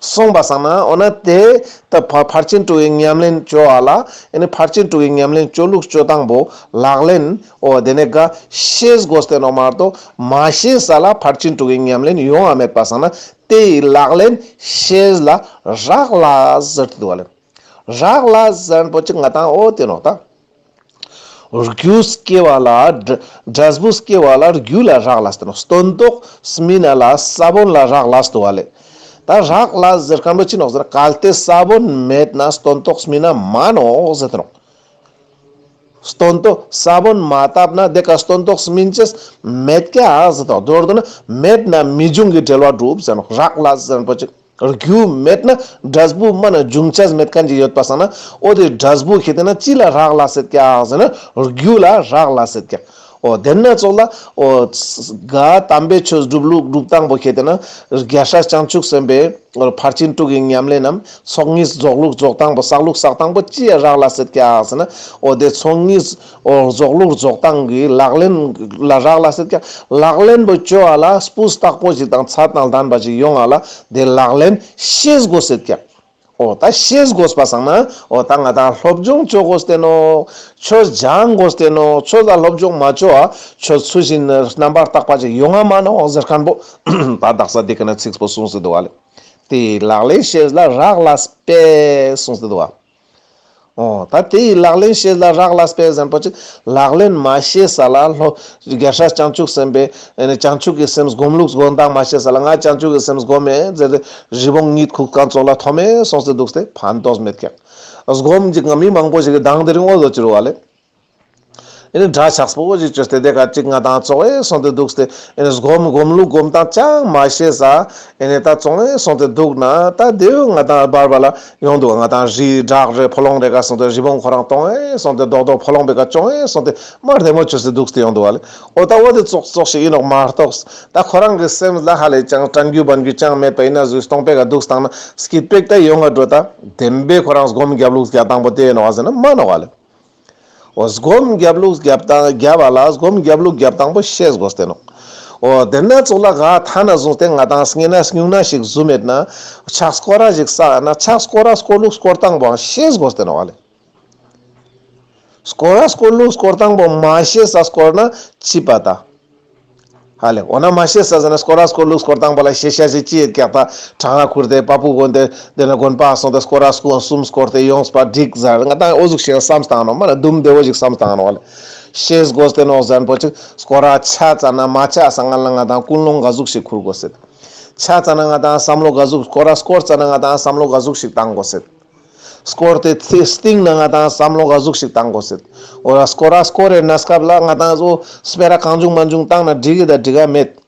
སོང་པ་སང་ན་འོ་ན་དེ་ད་ཕ་ཕར་ཕྱིན་དྲུག་གི་ཉམས་ལེན་བཅོ་བ་ལ་ཨེ་ནི་ཕར་ཕྱིན་དྲུག་གི་ཉམས་ལེན་བཅོ་ལུགས་བཅོ་སྟངས་པོ་ལག་ལེན་འོ་དེ་ནས་ག་ཤེས་དགོས་ཏེ་ནོག་མ་གཏོགས་མ་ཤེས་ས་ལ་ཕར་ཕྱིན་དྲུག་གི་ཉམས་ལེན་ཡོང་བ་མེད་པ་སང་ན་དེ་ཡི་ལག་ལེན་ཤེས་ལ་རག་ལས་ཟེར་ཏེ་འདུག་ག་ལེ། རག་ལས་ཟེར་པོ་ཅིག་ང་དང་འོ་དེ་ནོག་ད། རྒྱུ་སྐྱེ་བ་ལ་འབྲས་འབྲས་བུ་སྐྱེ་བ་ལ་རྒྱུ་ལ་རག་ལས་ཏེ་ནོག། སྟོན་ཐོག་སྨིན་ན་ལ་ས་བོན་ལ་རག་ལས་ཏེ་བ་ལེ། ད་རག་ལས་ཟེར་མཁན་པོ་ཅི་ནོག་ཟེར་གལ་ཏེ་ས་བོན་མེད་ན་སྟོན་ཐོག་སྨིན་ན་མ་ནོག་ཟེར་ཏེ་ནོག། སྟོན་ཐོག་ས་བོན་མ་བཏབ་ན་དེ་ཀ་སྟོན་ཐོག་སྨིན་ཅེས་མེད་ཀྱག་ཟེར་ཏེ་ནོག། མདོར་བསྡུ་ན་མེད་ན་མི་འབྱུང་གི་འབྲེལ་བ་གྲུབ་ཟེར་ནོག། རག་ལས་ཟེར་མཁན་པོ་ཅིག། རྒྱུ་མེད་ན་འབྲས་བུ་མ་ན་འབྱུང་ཅེས་མེད་མཁན་ཅིག་ཡོད་པ་སང་ན་འོ་དེ་འབྲས་བུ་ཁེ་ཏེ་ན་ཅི་ལ་རག་ལས་ཡོད་ཀྱག་ཟེར་ན་རྒྱུ་ལ་རག་ལས་ཡོད་ཀྱག། འོ་དེ་ན་ཙོགས་ལ་འོ་ག་དམ་པའི་ཆོས་སྒྲུབ་ལུགས་སྒྲུབ་སྟངས་པོ་ཁེ་ཏེ་ན་རྒྱལ་སྲས་བྱང་ཆུབ་སེམས་དཔའི་འོ་ཕར་ཕྱིན་དྲུག་གི་ཉམས་ལེན་ནམ་ཚོགས་གཉིས་རྫོགས་ལུགས་རྫོགས་སྟངས་པོ་བསགས་ལུགས་བསགས་སྟངས་པོ་ཅི་ལ་རག་ལས་ཡོད་ཀྱག་ཟེར་ན་འོ་དེ་ཚོགས་གཉིས་འོ་རྫོགས་ལུགས་རྫོགས་སྟངས་ཀྱི་ལག་ལེན་ལ་རག་ལས་ཡོད་ཀྱག། ལག་ལེན་པོ་བཅོ་བ་ལ་སྤུས་དག་པོ་ཞིག་དང་ཚད་དང་ལྡན་པ་ཞིག་ཡོང་བ་ལ་དེ་ལག་ལེན་ཤེས་དགོས་ཡོད་ཀྱག། འོ་ད་ཤེས་དགོས་པ་སང་ན་འོ་ད་ང་དང་སློབ་སྦྱོང་བཅོ་དགོས་ཏེ་ནོག། ཆོས་སྦྱང་དགོས་ཏེ་ནོག། ཆོས་ལ་སློབ་སྦྱོང་མ་བཅོ་བ་ཆོས་ཚུལ་བཞིན་རྣམ་པར་དག་པ་ཅིག་ཡོང་ང་མ་ནོག་ཟེར་མཁན་པོ་ད་དག་ས་དེ་ཀ་ན་ཚིག་པོ་གསུངས་ཏེ་འདུག་ག་ལེ། དེ་ལག་ལེན་ཤེས་ལ་རག་ལས་པས་གསུངས་ཏེ་འདུག་ག། འོ་ད་དེ་ཡི་ལག་ལེན་ཤེས་ལ་རག་ལས་པས་ཟེར་མཁན་པོ་ཅིག་ལག་ལེན་མ་ཤེས་ས་ལ་ལྷོ་རྒྱལ་སྲས་བྱང་ཆུབ་སེམས་དཔའི་ཨེ་ནི་བྱང་ཆུབ་ཀྱི་སེམས་སྒོམ་ལུགས་སྒོམ་སྟངས་མ་ཤེས་ས་ལ་ང་བྱང་ཆུབ་ཀྱི་སེམས་སྒོམ་མེད་ཟེར་ཏེ་རི་བོང་གཉིད་ཁུག་མཁན་ཙོགས་ལ་མཐོ་མེད་སོང་སྟེ་འདུག་སྟེ་ཕན་ཐོགས་མེད་ཀྱག། སྒོམ་ཅིག་ང་མི་མང་པོ་ཞིག་གི་དང་དེ་རིང་འོ་དོ་ཅི་རུ་བ་ལེ། ཨེ་ནི་འདྲ་ཆགས་པོ་ཞིག་བཅོས་ཏེ་དེ་ཀ་ཅིག་ང་དང་ཙོག་ཨེ་སོང་སྟེ་འདུག་སྟེ། ཨེ་ནི་སྒོམ་སྒོམ་ལུགས་སྒོམ་སྟངས་ཅང་མ་ཤེས་ས། ཨེ་ནི་ད་ཙོག་ཨེ་སོང་སྟེ་འདུག་ན་ད་དེ་བོ་ང་དང་བར་བར་ལ་ཡོང་འདུག་ང་དང་རི་བྲག་རེ་ཕོ་ལོང་རེ་ཀ་སོང་སྟེ་རི་བོང་ཁོ་རང་ཏོང་ཨེ་སོང་སྟེ་རྡོག་རྡོག་ཕོ་ལོང་བེ་ཀ་ཅོང་ཨེ་སོང་སྟེ་མ་རྡེ་མོ་བཅོས་ཏེ་འདུག་སྟེ་ཡོང་འདུག་བ་ལེ། འོ་ད་འོ་དེ་ཙོག་ཙོག་ཞིག་ཡིན་ནོག་མ་གཏོགས། ད་ཁོ་རང་གི་སེམས་ལ་ཧ་ལས་ཅང་དྲན་རྒྱུ་བན་རྒྱུ་ཅང་མེད་པ་ཡིན་ན་ཟུག་སྟོང་པེ་ཀ་འདུག་སྟངས་ན་སྐྱིད་པེ་ཀ་ད་ཡོང་ང་འགྲོ། ད་བདེན་པེ་ཁོ་རང་སྒོམ་རྒྱབ་ལུགས་རྒྱབ་སྟངས་པོ་དེ་ཡིན་ནོག་ཟེར་ན་མ་ནོག་བ་ལེ། འོ་སྒོམ་རྒྱབ་ལུགས་རྒྱབ་སྟངས་རྒྱབ་པ་ལ་སྒོམ་རྒྱབ་ལུགས་རྒྱབ་སྟངས་པོ་ཤེས་དགོས་ཏེ་ནོག་འོ་དེ་ན་ཙོག་ལ་ག་ཐ་ན་བཟུང་སྟེ་ང་དང་སྔན་ན་སྨྱུང་གནས་ཤིག་བཟོ་མེད་ན་ཕྱག་སྐོར་ར་ཞིག་བསགས་ན་ཕྱག་སྐོར་ར་སྐོར་ལུགས་སྐོར་སྟངས་པོའང་ཤེས་དགོས་ཏེ་ནོག་བ་ལེ། སྐོར་ར་སྐོར་ལུགས་སྐོར་སྟངས་པོ་མ་ཤེས་ས་སྐོར་ན་ཅི་པ་ད། ཧ་ལེ། འོ་ན་མ་ཤེས་ས་ཟེར་ན་སྐོར་ར་སྐོར་ལུགས་སྐོར་སྟངས་པོ་ལ་ཤེས་བྱ་ཞིག་ཅི་ཡོད་ཀྱག་ད། གྲང་ང་ཁུར་ཏེ་པ་པུ་གོན་ཏེ་དེ་ན་དགོན་པ་སོང་སྟེ་སྐོར་ར་སྐོར་གསུམ་སྐོར་ཏེ་ཡོངས་པ་འགྲིག་ཟེར་ང་དང་འོ་ཟུག་ཞིག་བསམ་སྟངས་ནོག་མ་ན་དུམ་བདེ་བོ་ཞིག་བསམ་སྟངས་ནོག་ལེ། ཤེས་དགོས་ཏེ་ནོག་ཟེར་པོ་ཅིག་སྐོར་ར་ཆ་ཙ་ན་མ་ཆ་ས་ང་ལ་ང་དང་ཀུན་སློང་ག་ཟུག་ཞིག་ཁུར་དགོས་སེད། ཆ་ཙ་ན་ང་དང་བསམ་བློ་ག་ཟུག་སྐོར་ར་སྐོར་ཙ་ན་ང་དང་བསམ་བློ་ག་ཟུག་ཞིག་བཏང་དགོས་སེད། སྐོར་ཏེ་སྟིང་ན་ང་དང་བསམ་བློ་ག་ཟུག་ཞིག་བཏང་དགོས་སེད། འོ་ར་སྐོར་ར་སྐོར་རེ་ན་སྐབས་ལ་ང་དང་འོ་སྤེ་ར་གང་བྱུང་མང་བྱུང་བཏང་ན་འགྲིག་གི་ད་འགྲིག་ག་མེད།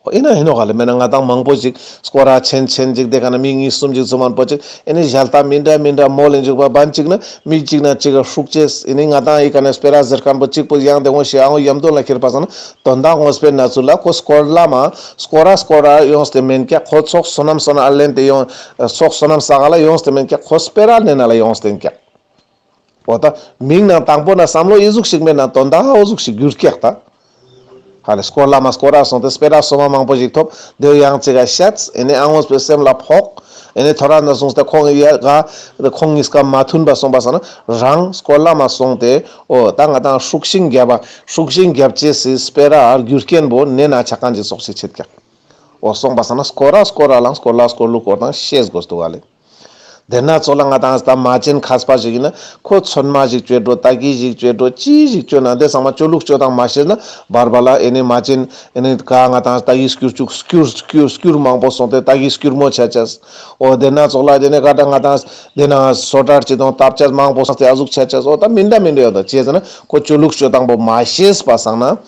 འོ་ཡིན་ན་ཡིན་ནོག་ག་ལེ། མེད་ན་ང་དང་མང་པོ་ཞིག་སྐོར་ར་ཆེན་ཆེན་ཞིག་དེ་ཀ་ན་མི་གཉིས་གསུམ་ཞིག་ཚུ་མན་པོ་ཅིག་ཨེ་ནི་ཞལ་ཏ་མི་འདྲ་མི་འདྲ་མོལ་ལེན་ཞིག་པ་བན་ཅིག་ན་མི་གཅིག་ན་གཅིག་ག་ཧྲུག་ཅེས། ཨེ་ནི་ང་དང་ཨི་ཀ་ན་སྤེ་ར་ཟེར་མཁན་པོ་གཅིག་པོ་ཡང་དེ་འོ་ཞེ་ཨ་འོ་ཡམ་དོ་ལ་ཁྱེར་པ་སང་ན་དོན་དག་ངོས་པེ་ན་ཚུ་ལ་ཁོ་སྐོར་ལ་མ་སྐོར་ར་སྐོར་ར་ཡོངས་ཏེ་མེན་ཀྱག་ཁོ་ཚོགས་བསོད་ནམས་བསོད་ནམས་ལེན་ཏེ་ཡོང་། ཚོགས་བསོད་ནམས་བསགས་ལ་ཡོངས་ཏེ་མེན་ཀྱག་ཁོ་སྤེ་ར་ལེན་ན་ལ་ཡོངས་ཏེ་ཡིན་ཀྱག་འོ་ད་མིང་ནང་དང་པོ་ན་བསམ་བློ་ཨི་ཟུག་ཞིག་མེད་ན་དོན་དག་འོ་ཟུག་ཞིག་འགྱུར་ཀྱག་ད། ཧ་ལེ་སྐོར་ལ་མ་སྐོར་ར་སོང་སྟེ་སྤེ་ར་སོ་མ་མང་པོ་ཞིག་ཐོབ། དེ་ཡང་ཅིག་ག་ཤད། ཨེ་ནི་ཨ་ངོས་པེ་སེམས་ལ་ཕོག་ཨེ་ནི་ཐོ་ར་ན་སོང་སྟེ་ཁོང་ཡ་ག་ཁོང་གཉིས་ཀ་མ་མཐུན་པ་སོང་པ་སང་ན་རང་སྐོར་ལ་མ་སོང་སྟེ་འོ་ད་ང་དང་ཧྲུག་ཤིང་རྒྱབ་པ་ཧྲུག་ཤིང་རྒྱབ་ཅེས་སི་སྤེ་ར་རྒྱུ་རྐྱེན་པོ་ནེ་ན་ཆ་མཁན་ཅིག་ཙོགས་ཤིག་ཆེད་ཀྱག་འོ་སོང་པ་སང་ན་སྐོར་ར་སྐོར་ར་ལང་སྐོར་ལ་སྐོར་ལུགས་སྐོར་སྟངས་ཤེས་དགོས་འདུག་ག་ལེ། དེ་ན་ཙོགས་ལ་ང་དང་ད་མ་བྱན་མཁས་པ་ཞིག་ཡིན་ན་ཁོ་ཚོད་མ་ཞིག་བཅོས་འགྲོ་ཏ་གི་ཞིག་བཅོས་འགྲོ་ཅི་ཞིག་བཅོས་ན་དེ་ཚང་མ་བཅོ་ལུགས་བཅོ་སྟངས་མ་ཤེས་ན་བར་བར་ལ་ཨེ་ནི་མ་བྱན་ཨེ་ནི་ག་ང་དང་ཏ་གི་སྐྱུར་ཅུག་སྐྱུར་སྐྱུར་སྐྱུར་མང་པོ་སོང་སྟེ་ཏ་གི་སྐྱུར་མོ་ཆ་ཆས། འོ་དེ་ན་ཙོགས་ལ་དེ་ནས་ག་ད་ང་དང་དེ་ན་སོ་ཏར་ཅི་དང་ཏབ་ཆས་མང་པོ་སོང་སྟེ་ཨ་ཟུག་ཆ་ཆས། འོ་ད་མི་འདྲ་མི་འདྲ་ཡོད་ད་ཅེས་ཟེར་ན་ཁོ་བཅོ་ལུགས་བཅོ་སྟངས་པོ་མ་ཤེས་པ་སང་ན།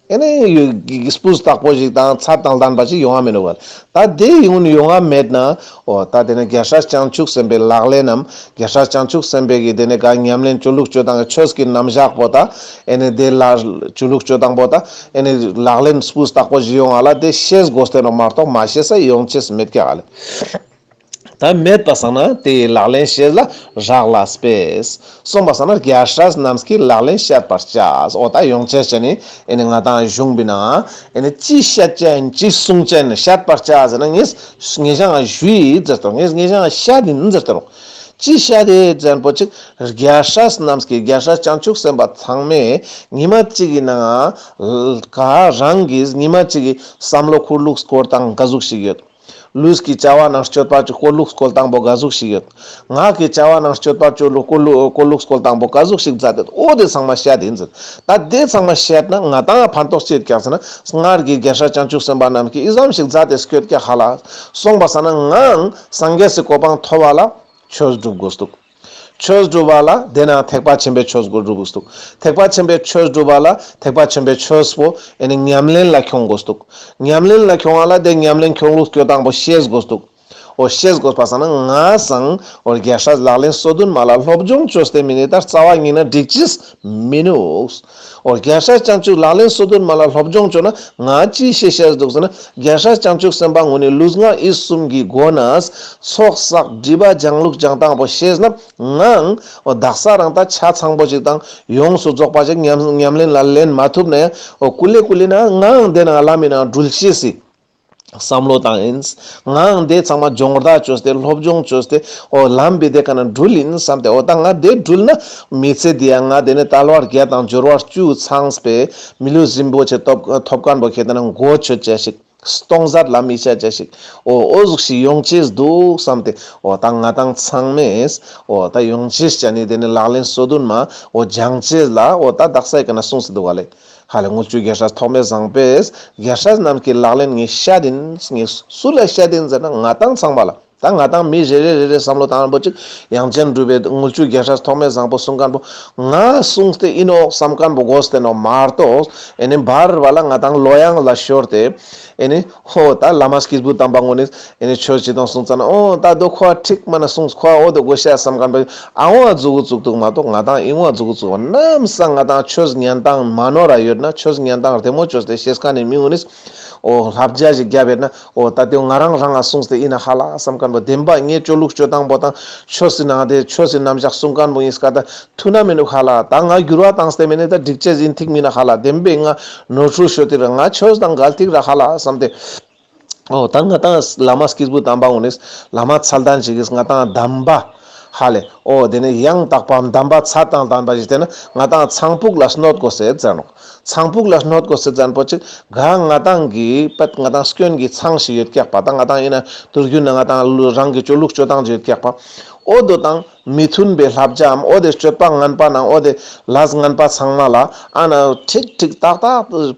ཨེ་ནི་སྤུས་དག་པོ་ཞིག་དང་ཚད་དང་ལྡན་པ་ཞིག་ཡོང་བ་མི་འདུག་ག་ད་དེ་ཡོང་ཡོང་བ་མེད་ན། འོ་ད་དེ་ནི་རྒྱལ་སྲས་བྱང་ཆུབ་སེམས་དཔའི་ལག་ལེན་ནམ་རྒྱལ་སྲས་བྱང་ཆུབ་སེམས་དཔའི་གི་དེ་ནི་ག་ཉམས་ལེན་བཅོ་ལུགས་བཅོ་སྟངས་ཆོས་ཀྱི་རྣམ་གཞག་པོ་ད་ཨེ་ནི་དེ་ལ་བཅོ་ལུགས་བཅོ་སྟངས་པོ་ད་ཨེ་ནི་ལག་ལེན་སྤུས་དག་པོ་ཞིག་ཡོང་བ་ལ་དེ་ཤེས་དགོས་ཏེ་ནོག་མ་གཏོགས་མ་ཤེས་ས་ཡོང་ཅེས་མེད་ཀྱག་ག་ལེ། ད་མེད་པ་སང་ན་དེའི་ལག་ལེན་ཤེས་ལ་རག་ལས་པས། གསུངས་པ་སང་ན་རྒྱལ་སྲས་རྣམས་ཀྱིས་ལག་ལེན་བཤད་པར་བྱ། འོ་ད་ཡོང་ཅེས་ཅན་ནི་ཨེ་ནི་ང་དང་གཞུང་པའི་ནང་ཨེ་ནི་ཅི་བཤད་ཅན་ཅི་གསུང་ཅན་བཤད་པར་བྱ་ཟེར་ན་ངས་ངེ་ཞང་ཞུ་ཡི་ཟེར་ཏོ། ངས་ངེ་ཞང་བཤད་ཡིན་ཟེར་ཏོ། ཅི་བཤད་དེ་ཟེར་པོ་ཅིག་རྒྱལ་སྲས་རྣམས་ཀྱིས་རྒྱལ་སྲས་བྱང་ཆུབ་སེམས་དཔའ་ཚང་མས་ཉི་མ་གཅིག་གི་ནང་ག་རང་གིས་ཉི་མ་གཅིག་གི་བསམ་བློ་ཁུར་ལུགས་སྐོར་དང་ག་ཟུག་ཞིག་ཡོད། ལུས་ཀྱི་བྱ་བ་ནང་སྤྱོད་པ་ཅིག་སྐོར་ལུགས་སྐོར་སྟངས་པོ་ག་ཟུག་ཞིག་ཡོད། ངག་གི་བྱ་བ་ནང་སྤྱོད་པ་ཅིག་སྐོར་ལུགས་སྐོར་ལུགས་སྐོར་སྟངས་པོ་ག་ཟུག་ཞིག་མཛད་དེ་འོ་དེ་ཚང་མ་བཤད་དེ་ཡིན་ཟེར། ད་དེ་ཚང་མ་བཤད་ན་ང་དང་ཕན་ཐོགས་ཅི་ཡོད་ཀྱག་ཟེར་ན་སྔར་གྱི་རྒྱལ་སྲས་བྱང་ཆུབ་སེམས་དཔའ་རྣམས་ཀྱིས་ཨི་ཙམ་ཞིག་མཛད་དེ་སྐྱོད་ཀྱག་ཧ་ལ། གསུངས་པ་སང་ན་ངའང་སངས་རྒྱས་སི་གོ་འཕང་ཐོབ་པ་ལ་ཆོས་སྒྲུབ་དགོས་འདུག་ཆོས་སྒྲུབ་པ་ལ་དེ་ན་ཐེག་པ་ཆེན་པོའི་ཆོས་སྒོ་སྒྲུབ་དགོས་འདུག་ཐེག་པ་ཆེན་པོའི་ཆོས་སྒྲུབ་པ་ལ་ཐེག་པ་ཆེན་པོའི་ཆོས་པོ་ཨེ་ནི་ཉམས་ལེན་ལ་ཁྱོང་དགོས་འདུག་ཉམས་ལེན་ལ་ཁྱོང་བ་ལ་དེ་ཉམས་ལེན་ཁྱོང་ལུགས་སྐྱོད་སྟངས་པོ་ཤེས་དགོས་འདུག་འོ་ཤེས་དགོས་པ་སང་ན་ང་སང་འོ་རྒྱལ་སྲས་ལག་ལེན་སོ་བདུན་མ་ལ་སློབ་སྦྱོང་བཅོས་ཏེ་མིན་ནི་ད་རྩ་བ་ཉིད་ན་འགྲིག་ཅིས་མི་ནུག་འོ་རྒྱལ་སྲས་བྱང་ཆུབ་ལག་ལེན་སོ་བདུན་མ་ལ་སློབ་སྦྱོང་བཅོས་ན་ང་ཅི་ཤེས་ཤེས་འདུག་ཟེར་ན། རྒྱལ་སྲས་བྱང་ཆུབ་སེམས་དཔའ་ངོ་ནི་ལུས་ངག་ཡིད་གསུམ་གྱི་སྒོ་ནས་ཚོགས་བསགས་སྒྲིབ་པ་སྦྱང་ལུགས་སྦྱང་སྟངས་པོ་ཤེས་ན་ངའང་འོ་དག་ས་རང་ད་ཆ་ཚང་པོ་ཞིག་དང་ཡོངས་སུ་རྫོགས་པ་ཞིག་ཉམས་ཉམས་ལེན་ལ་ལེན་མ་ཐུབ་ན་ཡང་འོ་ཀུ་ལེ་ཀུ་ལེ་ན་ངའང་དེ་ནང་ལམ་མི་ནང་འགྲུལ་ཤེས་སི་བསམ་བློ་བཏང་ཡིན། ངའང་དེ་ཚང་མ་སྦྱོང་བརྡར་བཅོས་ཏེ་སློབ་སྦྱོང་བཅོས་ཏེ་འོ་ལམ་པའི་དེ་ཀ་ན་འགྲུལ་ཡིན་བསམ་སྟེ་འོ་ད་ང་དེ་འགྲུལ་ན་མི་ཚེ་འདི་ཡང་ང་དེ་ནི་དལ་བ་བརྒྱད་དང་འབྱོར་བ་བཅུ་ཚང་པའི་མི་ལུས་རིན་པོ་ཆེ་ཐོབ་ཐོབ་མཁན་པོ་ཁེ་ཏེ་ན་གོ་ཆོད་ཅེས་ཤིག་སྟོང་ཟད་ལ་མི་ཆ་ཅེས་ཤིག་འོ་འོ་ཟུག་ཞིག་ཡོང་ཅེས་འདུག་བསམ་སྟེ་འོ་ད་ང་དང་ཚང་མས་འོ་ད་ཡོང་ཅེས་ཅན་ནི་དེ་ནི་ལག་ལེན་སོ་བདུན་མ་འོ་སྦྱང་ཅེས་ལ་འོ་ད་དག་ས་ཡི་ཀ་ན་གསུངས་སེ་འདུག་བ་ལེ། ཧ་ལེ་དངུལ་ཆུ་རྒྱལ་སྲས་ཐོགས་མེད་བཟང་པོས་རྒྱལ་སྲས་རྣམས་ཀྱི་ལག་ལེན་ངས་བཤད་ཡིན། ངས་སུ་ལ་བཤད་ཡིན་ཟེར་ན་ང་དང་ཚང་མ་ལ། ད་ང་ཏང་མི་རེ་རེ་རེ་རེ་བསམ་བློ་བཏང་པོ་ཅིག་ཡང་ཅན་གྲུབ་པའི་དངུལ་ཆུ་རྒྱལ་སྲས་ཐོགས་མེད་བཟང་པོ་གསུང་མཁན་པོ་ང་གསུངས་ཏེ་ཨིན་ནོག་བསམ་མཁན་པོ་དགོས་ཏེ་ནོག་མ་གཏོགས། ཨེ་ནི་བར་བར་ལ་ང་ཏང་ལོ་ཡང་ལ་ཤོར་ཏེ། ཨེ་ནི་ཧོ་ད་བླ་མ་སྐྱེས་བུ་དམ་པ་ངོ་ནི་ཨེ་ནི་ཆོས་ཅི་དང་གསུང་ཙ་ན་ཨོ་ད་དོ་ཁོ་ཁྲིག་མ་ན་གསུངས་ཁོ་འོ་དོ་དགོས་ཤ་བསམ་མཁན་པོ་ཨ་འོ་ཨ་ཟུག་གུ་ཚུགས་འདུག་མ་གཏོགས། ང་ཏང་ཨི་འོ་ཨ་ཟུག་གུ་ཚུགས་ནམ་སང་ང་ཏང་ཆོས་ཉན་སྟངས་མ་ནོར་ར་ཡོད་ན་ཆོས་ཉན་སྟངས་རྡེ་མོ་བཅོས་ཏེ་ཤེས་མཁན་ནི་མི་ངོ་ནི་ཨོ་བསླབ་བྱ་ཞིག་རྒྱབ་ཡོད་ན། འོ་ད་དེ་ང་རང་རང་ང་གསུངས་ཏེ་ཨིན་ན་ཧ་ལ་བསམ་མཁན་པོ་བདེན་པ་ངའི་སྤྱོད་ལུགས་སྤྱོད་སྟངས་པོ་དང་ཆོས་སི་ནང་དེ་ཆོས་སི་རྣམ་གཞག་གསུང་མཁན་པོ་ཨིན་སྐད་ད་ཐུག་ན་མི་ནུག་ཧ་ལ། ད་ང་འགྱུར་བ་བཏང་སྟེ་མེད་ནི་ད་འགྲིག་ཅེས་ཨིན་ཐིག་མིན་ན་ཧ་ལ། བདེན་པའི་ང་ནོར་འཁྲུལ་ཤོར་ཏེ་ར་ང་ཆོས་དང་འགལ་ཐིག་ར་ཧ་ལ་བསམ་སྟེ། འོ་ད་ང་ཏང་བླ་མ་སྐྱེས་བུ་དམ་པ་ངོ་ནི་བླ་མ་མཚན་ལྡན་ཞིག་གིས་ང་ཏང་གདམས་པ་ཧ་ལེ། འོ་དེ་ནས་ཡང་དག་པའམ་གདམས་པ་ཚད་དང་ལྡན་པ་ཞིག་བསྟན་ན་ང་ཏང་ཚངས་བུག་ལ་གནོད་དགོས་ཟེར་ཙ་ནོག་ཚངས་བུག་ལ་གནོད་དགོས་ཟེར་ཙ་ན་པོ་ཅིག་ག་ང་ཏང་གི་པད་ང་ཏང་སྐྱོན་གྱི་ཚང་ཞིག་ཡོད་ཀྱག་པ། ད་ང་ཏང་ཨིན་ན་དུར་རྒྱུན་ན་ང་ཏང་ལུ་རང་གི་སྤྱོད་ལུགས་སྤྱོད་སྟངས་ཅིག་ཡོད་ཀྱག་པ། འོ་དོ་དང་མི་མཐུན་པའི་བསླབ་བྱའམ་འོ་དེ་སྤྱོད་པ་ངན་པ་ནང་འོ་དེ་ལས་ངན་པ་ཚང་མ་ལ་ཨ་ན་ཁྲིག་ཁྲིག་ཏག་ཏག་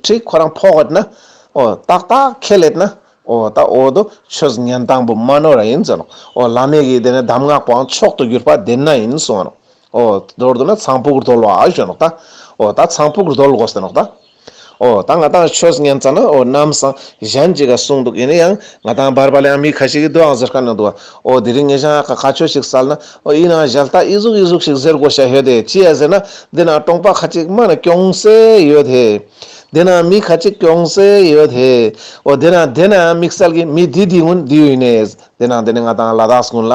ཁྲིག་ཁོ་རང་ཕོག་ཡོད་ན། འོ་ཏག་ཏག་ཁེལ་ཡོད་ན། འོ་ད་འོ་དོ་ཆོས་ཉན་སྟངས་པོ་མ་ནོར་ར་ཨིན་ཟེར་ནོག་འོ་བླ་མའི་གི་དེ་ནས་གདམས་ངག་པོའང་མཆོག་ཏུ་གྱུར་པ་དེ་ན་ཨིན་གསུངས་ནོག་འོ་མདོར་བསྡུ་ན་ཚངས་བུག་རྡོལ་བ་ཞུ་ནོག་ད། འོ་ད་ཚངས་བུག་རྡོལ་དགོས་ཟེར་ནོག་ད། འོ་ད་ང་ཏང་ཆོས་ཉན་ཙ་ན་འོ་ནམ་སང་གཞན་ཅིག་ག་གསུངས་འདུག་ཨེ་ནི་ཡང་ང་ཏང་བར་བར་ལ་ཡང་མི་ཁ་ཤས་ཀྱིས་དོ་ཡང་ཟེར་མཁན་ཡང་འདུག་འོ་དེ་རིང་ངེད་ཅག་ག་ཁ་ཆོས་ཤིག་སལ་ན་འོ་ཨིན་ན་ཞལ་ཏ་ཨི་ཟུག་ཨི་ཟུག་ཤིག་ཟེར་དགོས་ཤ་ཡོད་དེ་ཅི་ཡ་ཟེར་ན་དེ་ན་གྲོང་པ་ཁ་ཅིག་མ་ན་གྱོང་སེ་ཡོད་དེ། དེ་ན་མི་ཁ་ཅིག་གྱོང་སེ་ཡོད་དེ། འོ་དེ་ན་དེ་ན་དམིགས་བསལ་གྱི་མི་དེ་དེ་ངུན་དེ་ཡོད་ནས་དེ་ན་དེ་ནས་ང་ཏང་ལ་དྭགས་ངུན་ལ་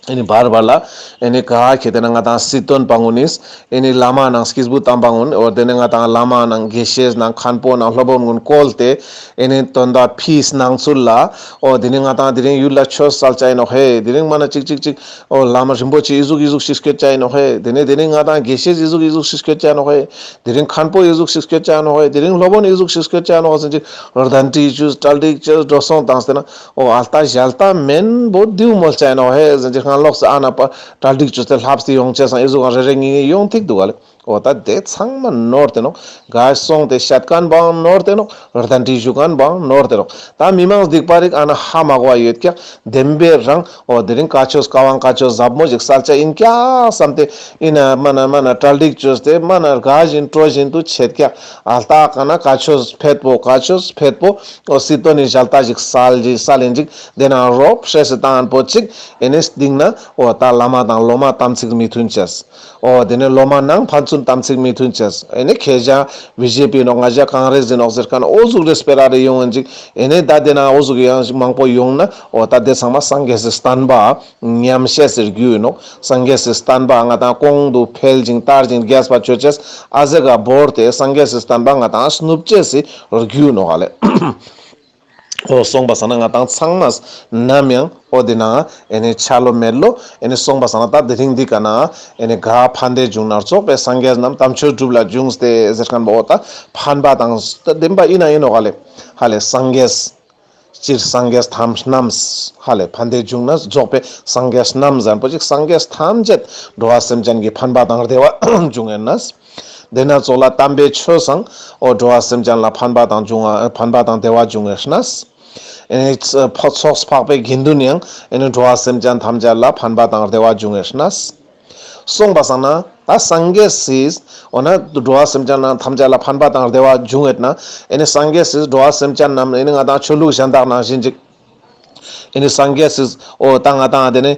ཨེ་ནི་བར་བར་ལ་ཨེ་ནི་ག་ཁེ་དེ་ན་ང་ཏང་སྲིད་དོན་པ་ངུན་ནིས་ཨེ་ནི་བླ་མ་ནང་སྐྱེས་བུ་དམ་པ་ངུན་འོ་དེ་ནས་ང་ཏང་བླ་མ་ནང་དགེ་བཤེས་ནང་མཁན་པོ་ནང་སློབ་དཔོན་ངུན་བཀོལ་ཏེ་ཨེ་ནི་དོན་དག་ཕིས་ནང་ཚུལ་ལ་འོ་དེ་ནས་ང་ཏང་དེ་རིང་ཡུལ་ལ་ཆོས་སལ་ཅ་ཨིན་ནོག་ཧེ། དེ་རིང་མ་ན་ཅིག་ཅིག་ཅིག་འོ་བླ་མ་རིན་པོ་ཆེ་ཨི་ཟུག་ཨི་ཟུག་ཤིག་སྐྱོད་ཅ་ཨིན་ནོག་ཧེ། དེ་ནས་དེ་ནས་ང་ཏང་དགེ་བཤེས་ཨི་ཟུག་ཨི་ཟུག་ཤིག་སྐྱོད་ཅ་ཨིན་ནོག་ཧེ། དེ་རིང་མཁན་པོ་ཨི་ཟུག་ཤིག་སྐྱོད་ཅ་ཨིན་ནོག་ཧེ། དེ་རིང་སློབ་དཔོན་ཨི་ཟུག་ཤིག་སྐྱོད་ཅ་ཨིན་ནོག་ཧེ་ཟེར་ཅིག་གདན་འདྲེན་ཅོས་གྲ་སྒྲིག་ཅོས་འགྲོ་སོང་བཏང་སྟེ་ན་འོ་ཨལ་ཏ་ཞལ་ཏ་མེན་པོ་དེའུ་མོལ་ཅ་ཨིན་ནོག་ཧེ་ཟེར་ཅིག་ཁང་ལོག་སེ་ཨ་ན་པ་གྲ་སྒྲིག་ཅོས་ཏེ་ལྷབས་ཏེ་ཡོང་ཅེས་སང་ཨི་ཟུག་ག་རེ་རེ་ངེ་ངེ་ཡོང་ཐིག་འདུག་ག་ལེ། འོ་ད་དེ་ཚང་མ་ནོར་ཏེ་ནོག་ག་སོང་སྟེ་བཤད་མཁན་པའང་ནོར་ཏེ་ནོག་གདན་འདྲེན་ཞུ་མཁན་པའང་ནོར་ཏེ་ནོག་ད་མི་མང་སྡིག་པ་རིགས་ཨ་ན་ཧ་མ་གོ་བ་ཡོད་ཀྱག་བདེན་པའི་རང་འོ་དེ་རིང་བཀའ་ཆོས་བཀའ་དབང་བཀའ་ཆོས་ཟབ་མོ་ཞིག་སལ་ཅ་ཨིན་ཀྱག་བསམ་སྟེ་ཨིན་ན་མ་ན་མ་ན་གྲ་སྒྲིག་ཅོས་ཏེ་མ་ན་དགའ་བཞིན་སྤྲོ་བཞིན་དུ་ཆེད་ཀྱག་ཨལ་ཏ་ག་ན་བཀའ་ཆོས་ཕེད་པོ་བཀའ་ཆོས་ཕེད་པོ་འོ་སྲིད་དོན་ནི་ཞལ་ཏ་ཞིག་སལ་ཞིག་སལ་ཡིན་ཅིག་དེ་ན་རོབ་ཧྲེ་སི་བཏང་པོ་ཅིག་ཨེ་ནི་སྟིང་ན་འོ་ད་བླ་མ་དང་སློབ་མ་དམ་ཚིག་མི་མཐུན་ཅེས། འོ་དེ་ནས་སློབ་མ་ནང་ཕན་ཚུན་དམ་ཚིག་མི་མཐུན་ཅེས། ཨེ་ནས་ཁྱེད་ཅག་བི་ཇེ་པི་ནོག་ང་ཅག་ཀོང་རེས་ཡིན་ནོག་ཟེར་མཁན་འོ་ཟུག་རེ་སྤེ་ར་རེ་ཡོང་ཡིན་ཅིག་ཨེ་ནས་ད་དེ་ན་འོ་ཟུག་ཡང་མང་པོ་ཡོང་ན་འོ་ད་དེ་ཚང་མ་སངས་རྒྱས་སི་བསྟན་པ་ཉམས་བྱེད་སི་རྒྱུ་ཡིན་ནོག་སངས་རྒྱས་སི་བསྟན་པ་ང་ཏང་གོང་དུ་འཕེལ་ཅིང་དར་ཅིང་རྒྱས་པ་ཆོད་ཅེས་ཨ་ཟེ་ག་བོར་ཏེ་སངས་རྒྱས་སི་བསྟན་པ་ང་ཏང་སྣུབ་བྱེད་སི་རྒྱུ་ཡིན་ནོག་ཨ་ལེ། འོ་སོང་པ་སང་ན་ང་ཏང་ཚང་མ་ནམ་ཡང་འོ་དེ་ན་ཨེ་ནི་ཆ་ལོ་མེད་ལོ། ཨེ་ནི་སོང་པ་སང་ན་ད་དེ་རིང་འདི་ཀ་ན་ཨེ་ནི་ག་ཕན་བདེ་འབྱུང་ནར་རྫོགས་པའི་སངས་རྒྱས་རྣམས་དམ་ཆོས་སྒྲུབ་ལ་འབྱུང་སྟེ་ཟེར་མཁན་པོ་འོ་ད་ཕན་པ་དང་བདེན་པ་ཨིན་ན་ཨིན་ནོག་ཧ་ལེ། ཧ་ལེ་སངས་རྒྱས་སྤྱིར་སངས་རྒྱས་ཐམས་རྣམས་ཧ་ལེ་ཕན་བདེ་འབྱུང་ནར་རྫོགས་པའི་སངས་རྒྱས་རྣམས་ཟེར་མཁན་པོ་ཅིག་སངས་རྒྱས་ཐམས་ཅད་འགྲོ་བ་སེམས་ཅན་གྱི་ཕན་པ་དང་བདེ་བ་འབྱུང་ཡིན་ནོག་དེ་ན་ཙོགས་ལ་དམ་པའི་ཆོས་སང་འོ་འགྲོ་བ་སེམས་ཅན་ལ་ཕན་པ་དང་འབྱུང་བ་ཕན་པ་དང་བདེ་བ་འབྱུང་ངེས་ནོག་ཨེ་ནི་ཚོགས་འཕགས་པའི་དགེ་འདུན་ཡང་ཨེ་ནི་འགྲོ་བ་སེམས་ཅན་ཐམས་ཅད་ལ་ཕན་པ་དང་བདེ་བ་འབྱུང་ངེས་ནོག་སོང་པ་སང་ན་ད་སངས་རྒྱས་སིས་འོ་ན་འགྲོ་བ་སེམས་ཅན་ཐམས་ཅད་ལ་ཕན་པ་དང་བདེ་བ་འབྱུང་ངེས་ན་ཨེ་ནི་སངས་རྒྱས་སིས་འགྲོ་བ་སེམས་ཅན་རྣམས་ཨེ་ནི་ང་ཏང་ཆོས་ལུགས་གཞན་དག་ནང་བཞིན་ཅིག་ཨེ་ནི་སངས་རྒྱས་སིས་འོ་ད་ང་ཏང་དེ་ནི་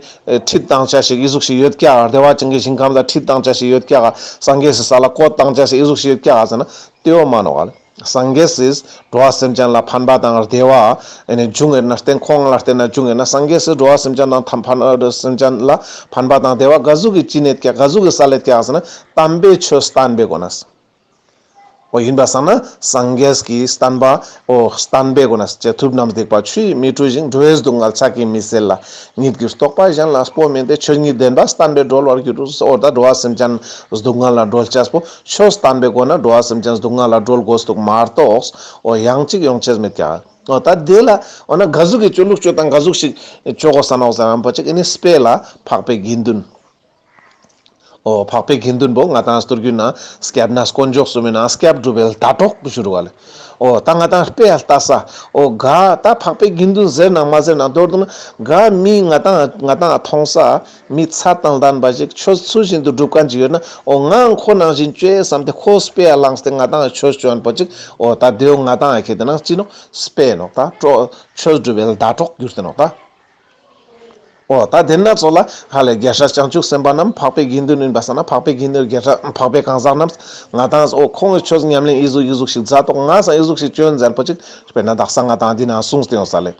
ཁྲིད་བཏང་ཅེས་ཤིག་ཨི་ཟུག་ཤིག་ཡོད་ཀྱག་བདེ་བ་ཅན་གྱི་ཞིང་ཁམས་ལ་ཁྲིད་བཏང་ཅེས་ཤིག་ཡོད་ཀྱག་སངས་རྒྱས་སིས་ས་ལ་བཀོད་བཏང་ཅེས་ཤིག་ཨི་ཟུག་ཤིག་ཡོད་ཀྱག་ཟེར་ན་དེ་བོ་མན་ནོག་ལེ། སངས་རྒྱས་སིས་འགྲོ་བ་སེམས་ཅན་ལ་ཕན་པ་དང་བདེ་བ་ཨེ་ནི་འབྱུང་ངེས་ན་བརྟེན་ཁོང་ལ་བརྟེན་ན་འབྱུང་ངེས་ན་སངས་རྒྱས་སིས་འགྲོ་བ་སེམས་ཅན་དང་ཕན་སེམས་ཅན་ལ་ཕན་པ་དང་བདེ་བ་ག་ཟུག་གི་བྱིན་ཡོད་ཀྱག་ག་ཟུག་གི་སལ་ཡོད་ཀྱག་ཟེར་ན་དམ་པའི་ཆོས་བསྟན་པའི་སྒོ་ནས། འོ་ཡིན་པ་སང་ན་སངས་རྒྱས་ཀྱི་བསྟན་པ་འོ་བསྟན་པའི་སྒོ་ནས་ཅི་ཐུབ་རྣམས་སྡིག་པ་ཆུ་ཡིས་མི་འཁྲུ་ཞིང་། འགྲོ་བའི་སྡུག་བསྔལ་ཕྱག་གིས་མི་སེལ་ལ། ཉིད་ཀྱི་རྟོགས་པ་གཞན་ལ་སྤོ་མིན་ཏེ། ཆོས་ཉིད་བདེན་པ་བསྟན་པས་གྲོལ་བར་འགྱུར། འོ་ད་འགྲོ་བ་སེམས་ཅན་སྡུག་བསྔལ་ལ་སྒྲོལ་ཅེས་པོ་ཆོས་བསྟན་པའི་སྒོ་ནས་འགྲོ་བ་སེམས་ཅན་སྡུག་བསྔལ་ལ་སྒྲོལ་དགོས་འདུག་མ་གཏོགས་འོ་ཡང་ཅིག་ཡོང་ཅེས་མེད་ཀྱག་འོ་ད་དེ་ལ་འོ་ན་ག་ཟུག་གི་སྤྱོད་ལུགས་སྤྱོད་སྟངས་ག་ཟུག་ཞིག་སྤྱོད་དགོས་ས་ནོག་ཟེར་ན་པོ་ཅིག་ཨེ་ནི་དཔེ་ལ་འཕགས་པའི་དགེ་འདུན། འོ་འཕགས་པའི་དགེ་འདུན་པོ་ང་ཏང་སྟོར་རྒྱུ་ན་སྐྱབས་གནས་དཀོན་མཆོག་གསུམ་མི་ན་སྐྱབས་སྒྲུབ་པའི་ཟླ་གྲོགས་ཞུ་རུ་བ་ལེ། འོ་ད་ང་ཏང་དཔེ་ཡ་ལྟ་ས། འོ་ག་ད་འཕགས་པའི་དགེ་འདུན་ཟེར་ནང་མ་ཟེར་ནང་མདོར་བསྡུ་ན་ག་མི་ང་ཏང་ང་ཏང་མཐོང་ས། མི་ཚད་དང་ལྡན་པ་ཞིག་ཆོས་ཚུལ་བཞིན་དུ་སྒྲུབ་མཁན་ཅིག་ཡོད་ན། འོ་ང་ཁོ་ནང་བཞིན་བཅོས་བསམ་སྟེ་ཁོ་དཔེ་ཡ་བླངས་ཏེ་ང་ཏང་ཆོས་བཅོ་མཁན་པོ་ཅིག་འོ་ད་དེའོ་ང་ཏང་ཡ་ཁེ་དེ་ནང་ཅི་ནོག་དཔེ་ནོག་ད་ཆོས་སྒྲུབ་པའི་ཟླ་གྲོགས་གྱུར་ཏེ་ནོག་ད། འོ་ད་དེ་ན་ཚོ་ལ་ཧ་ལས་རྒྱལ་སྲས་བྱང་ཆུབ་སེམས་དཔའ་རྣམས་འཕགས་པའི་དགེ་འདུན་ཡིན་པ་སང་ན་འཕགས་པའི་དགེ་འདུན་རྒྱལ་སྲས་འཕགས་པའི་གང་ཟག་རྣམས་ང་ཏང་འོ་ཁོང་གི་ཆོས་ཉམས་ལེན་ཨི་ཟུག་ཨི་ཟུག་ཞིག་མཛད་དོག་ང་སང་ཨི་ཟུག་ཞིག་བཅོན་མཛད་པོ་ཅིག་དཔེར་ན་དག་ས་ང་ཏང་འདི་ན་གསུངས་ཏེ་ཡོང་ས་ལེ།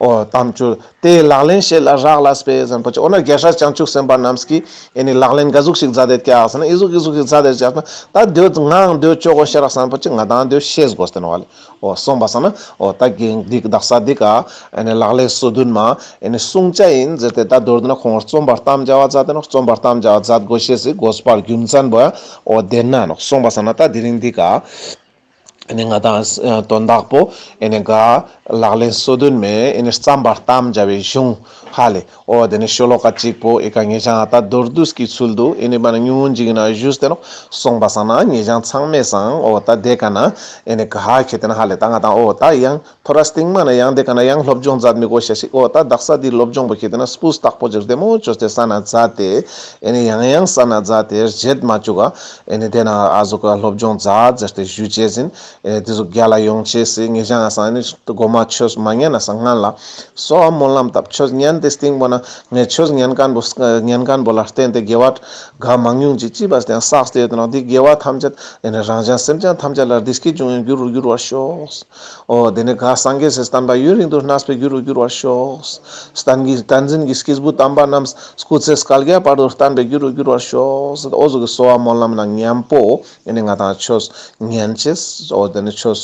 འོ་དམ་ཆོས་དེའི་ལག་ལེན་བྱེད་ལ་རག་ལས་པས་ཟེར་པོ་ཅིག་འོ་ན་རྒྱལ་སྲས་བྱང་ཆུབ་སེམས་དཔའ་རྣམས་ཀྱིས་ཨེ་ནི་ལག་ལེན་ག་ཟུག་ཞིག་མཛད་དེ་ཀྱག་ཟེར་ན་ཨི་ཟུག་ཨི་ཟུག་ཞིག་མཛད་དེ་ཀྱག་ཟེར་ན་ད་དེའོ་ང་དེའོ་ཅོ་གོ་ཤེས་རག་ཟེར་པོ་ཅིག་ང་ཏང་དེའོ་ཤེས་དགོས་ཏེ་ནོག་ལེ། འོ་སོང་པ་སང་ན་འོ་ད་གིན་འདི་དག་ས་འདི་ཀ་ཨེ་ནི་ལག་ལེན་སོ་བདུན་མ་ཨེ་ནི་བསྲུང་བྱ་ཡིན་ཟེར་ཏེ་ད་མདོར་བསྡུ་ན་ཁོང་རྩོམ་པར་དམ་བཅའ་བ་མཛད་དེ་ནོག་རྩོམ་པར་དམ་བཅའ་བ་མཛད་དགོས་ཤེས་སི་དགོས་པ་རྒྱུ་མཚན་པོ་ཡ་འོ་དེ་ན་ནོག་སོང་པ་སང་ན་ད་དེ་རིང་འདི་ཀ་ཨེ་ནི་ང་ཏང་དོན་དག་པོ་ཨེ་ནི་ག་ལག་ལེན་སོ་བདུན་མའི་ཨེ་ནི་བརྩམ་པར་དམ་བཅའ་བའི་གཞུང་ཧ་ལེ། འོ་དེ་ནི་ཤོ་ལོ་ཀ་གཅིག་པོ་ཨེ་ཀ་ངེད་ཅག་ད་མདོར་བསྡུས་ཀྱི་ཚུལ་དུ་ཨེ་ནི་མ་ན་ཉུང་ངུན་ཅིག་ན་ཞུས་ཏེ་ནོག་སོང་པ་སང་ན་ངེད་ཅག་ཚང་མའི་སང་འོ་ད་དེ་ཀ་ན་ཨེ་ནི་ག་ཧ་ཁེ་དེ་ན་ཧ་ལེ་ད་ང་ཏང་འོ་ད་ཡང་ཐོ་ར་སྟིང་མ་ན་ཡང་དེ་ཀ་ན་ཡང་སློབ་སྦྱོང་མཛད་མི་དགོས་ཤེས་ཤིག་འོ་ད་དག་ས་དེ་སློབ་སྦྱོང་པོ་ཁེ་དེ་ན་སྤུས་དག་པོ་ཅིག་བདེ་མོ་བཅོས་ཏེ་ས་ན་མཛད་དེ་ཨེ་ནི་ཡང་ཡང་ས་ན་མཛད་དེ་བརྗེད་མ་བཅུག་ག་ཨེ་ནི་དེ་ན་ཨ་ཟུག་ག་སློབ་སྦྱོང་མཛད་ཟེར་ཏེ་ཞུ་ཅེས་ཡིན། ཨེ་དེ་ཟུག་རྒྱལ་ལ་ཡོང་ཅེས་སི་ངེད་ཅག་ང་སང་ཨེ་ནི་གོ་མ་ཆོས་མ་ཉན་ན་སང་ང་ལ་གསོལ་བ་སྨོན་ལམ་བཏབ་ཆོས་ཉན་ཏེ་སྟིང་པོ་ན་ངས་ཆོས་ཉན་མཁན་པོ་ཉན་མཁན་པོ་ལ་བརྟེན་ཏེ་དགེ་བ་ག་མང་ཉུང་ཅིག་ཅི་བ་བརྟེན་བསགས་ཏེ་ཡོད་ནོག་འདི་དགེ་བ་ཐམས་ཅད་ཨེ་ནི་རང་གཞན་སེམས་ཅན་ཐམས་ཅད་ལ་བདེ་སྐྱིད་འབྱུང་བའི་རྒྱུ་རུ་འགྱུར་བར་ཤོག་འོ་དེ་ནི་ག་སངས་རྒྱས་སི་བསྟན་པ་ཡུན་རིང་དུ་གནས་པའི་རྒྱུ་རུ་འགྱུར་བར་ཤོག་བསྟན་གྱི་བསྟན་འཛིན་གྱི་སྐྱེས་བུ་དམ་པ་རྣམས་སྐུ་ཚེ་བསྐལ་བརྒྱའི་བར་དུ་བརྟན་པའི་རྒྱུ་རུ་འགྱུར་བར་ཤོག་འོ་ཟུག་གི་གསོལ་བ་སྨོན་ལམ་ན་མཉམ་པོ་ཨེ་ནི་ང་ཏང་ཆོས་ཉན་ཅེས། འོ་དེ་ནི་ཆོས་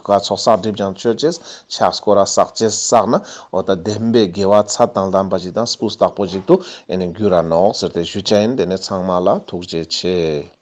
ག་ཚོགས་བསགས་སྒྲིབ་སྦྱང་བཅོ་ཅེས། ཕྱག་སྐོར་ར་བསགས་ཅེས་བསགས་ན་འོ་ད་བདེན་པའི་དགེ་བ་ཚད་དང་ལྡན་པ་ཞིག་དང་སྤུས་དག་པོ་ཞིག་ཏུ་ཨེ་ནི་འགྱུར་ར་ནོག་ཟེར་ཏེ་ཞུ་ཅེས་ཡིན། དེ་ནི་ཚང་མ་ལ་ཐུགས་རྗེ་ཆེ།